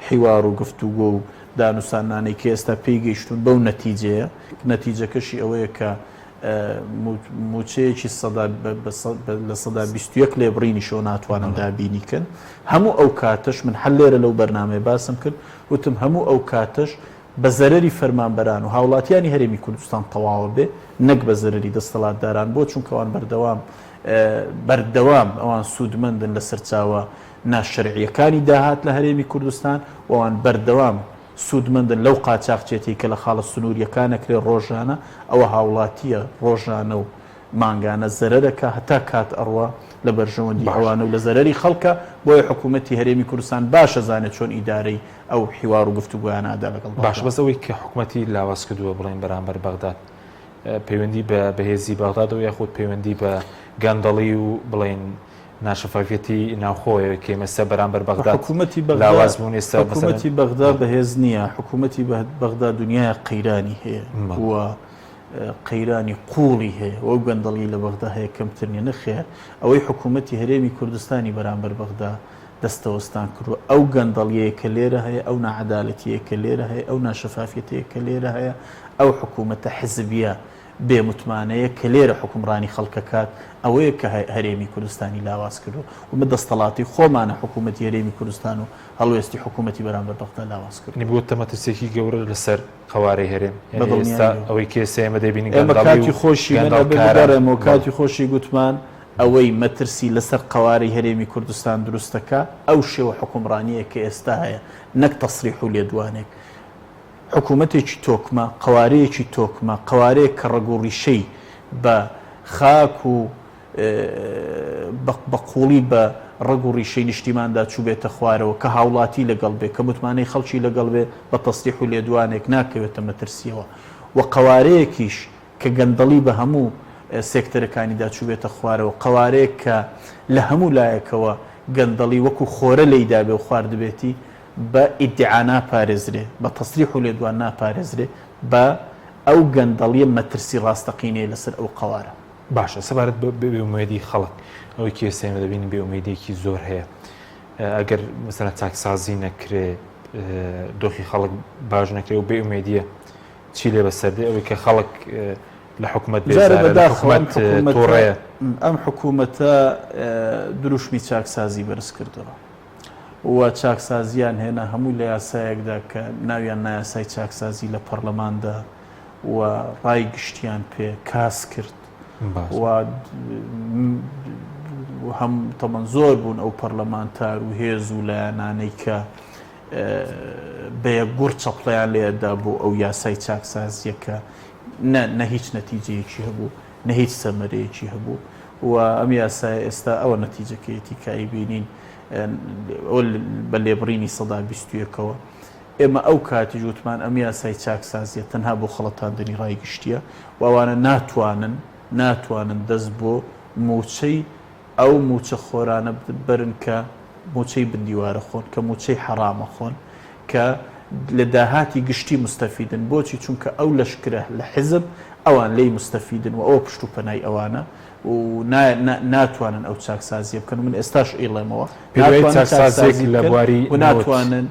حیوار و گفتوگۆ و دانوساندنانەی کە ئێستا پێی گەیشتوون بەو نەتیجەیە، نەتیجەکەشی ئەوەیە کە مووچەیەکی 21% لێبڕینیشەوە ناتوانن دابینی کەن. هەموو ئەو کاتەش من هەر لێرە لەو بەرنامەیە باسم کرد وتم هەموو ئەو کاتەش بە زەرەری فەرمانبەران و هاوڵاتیانی هەرێمی کوردستان تەواوە بێ نەک بە زەرەری دەستەڵاتداران بۆ چونکە ئەوان بەردەوام بەردەوام ئەوان سوودمەندن لە سەرچاوە ناشەرعییەکانی داهات لە هەرێمی کوردستان و ئەوان بەردەوام سوودمەندن لەو قاچاخچێتیەی کە لە خاڵە سنوورییەکان ئەکرێ ڕۆژانە، ئەوە هاوڵاتییە ڕۆژانە و. مانگانە زەرەرەکا هەتا کات ئەڕوا لە بەرژەوەندی ئەوانە و لە زەرەری خەڵکە، بۆیە حکوومەتی هەرێمی کوردستان باش ئەزانێت چۆن ئیدارەی ئەو حیوار و گفتوگۆیانە ئەدا لەگەڵ بەغدا. باشە بەس ئەوەی کە حکومەتی لاواز کردووە بڵێین بەرامبەر بەغداد پەیوەندی بە بەهێزی بەغدادەوە یاخود پەیوەندی بە گەندەڵی و بڵێین ناشەفافیەتی ناوخۆیە کە ئێمە ئێستا بەرامبەر بەغداد حکوومەتی بەغدا لاواز بوون ئێستا مەسەلەن حکوومەتی بەغدا بەهێز نییە، حکوومەتی بەغدا دنیایەک قەیرانی هەیە و قەیرانی قووڵی هەیە و ئەو گەندەڵیەی لە بەغدا هەیە کەمتر نیە، نەخێر ئەوەی حکوومەتی هەرێمی کوردستانی بەرامبەر بەغدا دەستەوەستان کردووە ئەو گەندەڵیەیە کە لێرە هەیە، ئەو ناعەدالەتیەیە کە لێرە هەیە، ئەو ناشەفافیەتەیە کە لێرە هەیە، ئەو حکوومەتە حزبیە بێ متمانەیە کە لێرە حوکمڕانی خەڵک ئەکات، ئەوەیە کە هەرێمی کوردستانی لاواز کردووە و ئەمە دەستەڵاتی خۆمانە حکوومەتی هەرێمی کوردستان و هەڵوێستی حکوومەتی بەرامبەر بەغدا لاواز کردووە. یانی بووەتە مەترسیەکی گەورە لەسەر قەوارەی هەرێم. یانی ئێستا بەدڵنیاییەوە. ئەوەی کە ئێستا ئێمە دەیبینین ئێمە گەندەڵی کاتی و خۆشی من ئەبێ گەندەڵکاران. بگەڕێمەوە بەڵێ. کاتی خۆشی گوتمان ئەوەی مەترسی لەسەر قەوارەی هەرێمی کوردستان دروست دەکا ئەو شێوە حوکمڕانییە کە ئێستا هەیە نەک تەسریح و لێدوانێک. حکوومەتێکی تۆکمە، قەوارەیەکی تۆکمە، قەوارەیەک کە ڕەگ و ڕیشەی بە خاک و بە قووڵی بە ڕەگ و ڕیشەی نیشتیماندا چووبێتە خوارەوە، کە هاوڵاتی لەگەڵ بێ، کە متمانەی خەڵکی لەگەڵ بێ، بە تەسریح و لێدوانێک ناکەوێتە مەترسییەوە و قەوارەیەکیش کە گەندەڵی بە هەموو سێکتەرەکانیدا چووبێتە خوارەوە، قەوارەیەک کە لە هەموو لایەکەوە گەندەڵی وەکوو خۆرە لێی دابێ و خواردبێتی، بە ئیدعا ناپارێزرێ، بە تەسریح و لێدوان ناپارێزرێ، بە ئەو گەندەڵیە مەترسی ڕاستەقینەیە لەسەر ئەو قەوارە. باشە سەبارەت بە بێئومێدی خەڵک، ئەوەی کە ئێستا ئێمە دەبینین بێئومێدییەکی زۆر هەیە، ئەگەر مەسەلەن چاکسازی نەکرێ، دۆخی خەڵک باش نەکرێ و بێئومێدییە چی لێ بەسەر دێ؟ ئەوەی کە خەڵک لە حکومەت جارێ بێزارە، لە بەداخەوە ئەم حکومەت حکوومەتە تووڕەیە. ئەم حکوومەتە دروشمی چاکسازی بەرز کردەوە. و چاکسازیان هێنا هەمووی لە یاسایەکدا کە ناویان نا یاسای چاکسازی لە پەڕلەماندا و ڕای گشتیان پێ کاس کرد و هەم تەمەن زۆر بوون ئەو پەرلەمانتار و هێز و لایەنانەی کە بە یەک گوڕ چەپڵیان لێدا بۆ ئەو یاسای چاکسازیە کە نە هیچ نەتیجەیەکی هەبوو نە هیچ سەمەرەیەکی هەبوو و ئەم یاسایە ئێستا ئەوە نەتیجەکەیەتی کە ئەیبینین بە لێبڕینی سەدا بیستویەکەوە ئێمە ئەو کاتیش وتمان ئەم یاسای چاکسازیە تەنها بۆ خەڵەتاندنی ڕای گشتیە و ئەوانە ناتوانن ناتوانن دەست بۆ موچەی ئەو موچە خۆرانە بەرن کە موچەی بندیوارە خۆن کە موچەی حەرامە خۆن کە لە داهاتی گشتی مستەفیدن بۆچی چونکە ئەو لەشکرە لە حزب ئەوان لێی مستەفیدن و ئەوە پشت و پەنای ئەوانە و ناتوانن ئەو چاکسازیە بکەن من ئێستاش ئەیڵێمەوە ناتوانن چاکسازی لە بواری و ناتوانن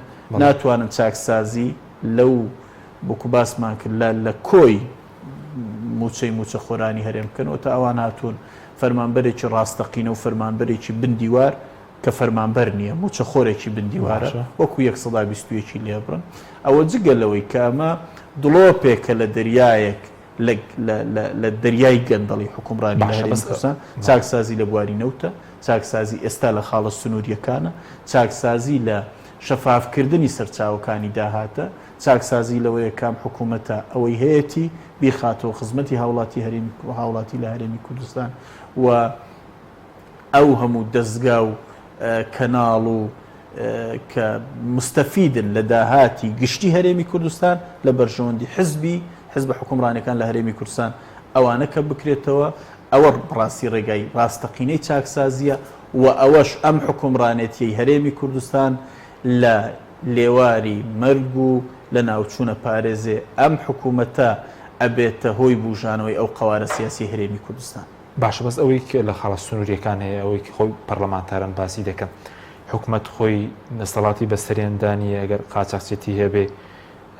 ناتوانن چاکسازی لەو وەکو باسمان کرد لە لە کۆی موچەی موچەخۆرانی هەرێم بکەن و تا ئەوان هاتوون فەرمانبەرێکی ڕاستەقینە و فەرمانبەرێکی بن دیوار کە فەرمانبەر نییە موچەخۆرێکی بن دیوارە وەکو یەک سەدا 21 لێبڕن ئەوە جگە لەوەی کە ئەمە دڵۆپێکە لە دەریایەک لە دەریای گەندەڵی حوکمڕانی لە هەرێمی کوردستان، چاکسازی لە بواری نەوتە، چاکسازی ئێستا لە خاڵە سنوورییەکانە، چاکسازی لە شەفافکردنی سەرچاوەکانی داهاتە، چاکسازی لەوەیە کام حکوومەتە ئەوەی هەیەتی بیخاتەوە خزمەتی هاوڵاتی هەرێمی هاوڵاتی لە هەرێمی کوردستان و ئەو هەموو دەزگا و کەناڵ و کە مستەفیدن لە داهاتی گشتی هەرێمی کوردستان لە بەرژەوەندی حزبی حزبە حوکمڕانەکان لە هەرێمی کوردستان ئەوانە کە بکرێتەوە ئەوە بەڕاستی ڕێگای ڕاستەقینەی چاکسازیە و ئەوەش ئەم حوکمڕانێتیەی هەرێمی کوردستان لە لێواری مەرگ و لە ناوچوونە پارێزێ ئەم حکوومەتە ئەبێتە هۆی بوژانەوەی ئەو قەوارە سیاسی هەرێمی کوردستان. باشە بەس ئەوەی کە لە خاڵە سنووریەکان هەیە ئەوەی کە خۆی پەرلەمانتاران باسی دەکەن حکومەت خۆی دەسەڵاتی بەسەریاندا نییە ئەگەر قاچاخچێتی هەبێ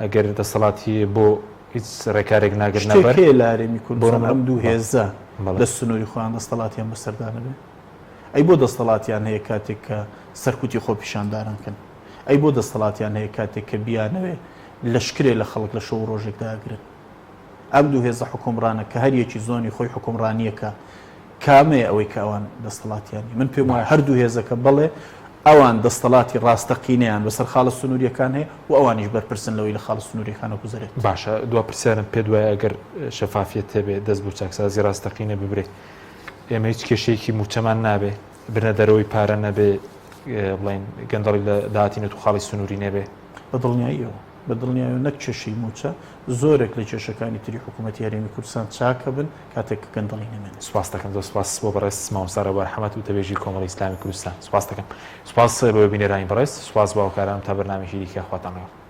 ئەگەر دەسەڵاتی بۆ هیچ ڕێکارێک ناگرنە شتێک بەر هەیە لە هەرێمی بۆ کوردستان نمونە ئەم دوو بەڵێ هێزە بەڵێ لە سنووری خۆیان دەستەڵاتیان بەسەردا نەبێ؟ ئەی بۆ دەستەڵاتیان هەیە کاتێک کە سەرکوتی خۆپیشانداران کەن؟ ئەی بۆ دەستەڵاتیان هەیە کاتێک کە بیانەوێ لەشکرێ لە خەڵک لە شەو و ڕۆژێکدا ئەگرن؟ ئەم دوو هێزە حوکمڕانە کە هەر یەکی زۆنی خۆی حوکمڕانییەکە، کامەیە ئەوەی کە ئەوان دەستەڵاتیان نییە؟ من پێم وایە باشە. هەردوو هێزەکە بەڵێ. ئەوان دەستەڵاتی ڕاستەقینەیان بەسەر خاڵە سنوورییەکان هەیە و ئەوانیش بەرپرسن لەوەی لە خاڵە سنوورییەکان ئەگوزەرێت. باشە دوا پرسیارم پێت وایە ئەگەر شەفافیەت هەبێ دەست بۆ چاکسازی ڕاستەقینە ببرێ ئێمە هیچ کێشەیەکی مووچەمان نابێ بردنە دەرەوەی پارە نەبێ بڵێن گەندەڵی لە داهاتی نەوت و خاڵی سنووری نەبێ؟ بە دڵنیاییەوە. بە دڵنیایەوە نەک کێشەی مووچە، زۆرێک لە کێشەکانی تری حکوومەتی هەرێمی کوردستان چاکەبن کاتێک کە گەندەڵی نەمێنێت. سوپاست دەکەم زۆر سوپاس بۆ بەڕێز مامۆستا ڕێبوار حەمەد وتەبێژی کۆمەڵی ئیسلامی کوردستان سوپاست دەکەم سوپاس بۆ بینەرانی بەڕێز سوپاس بۆ هاوکارانم تا بەرنامەیەکی دیکە خواتان لەگەڵ.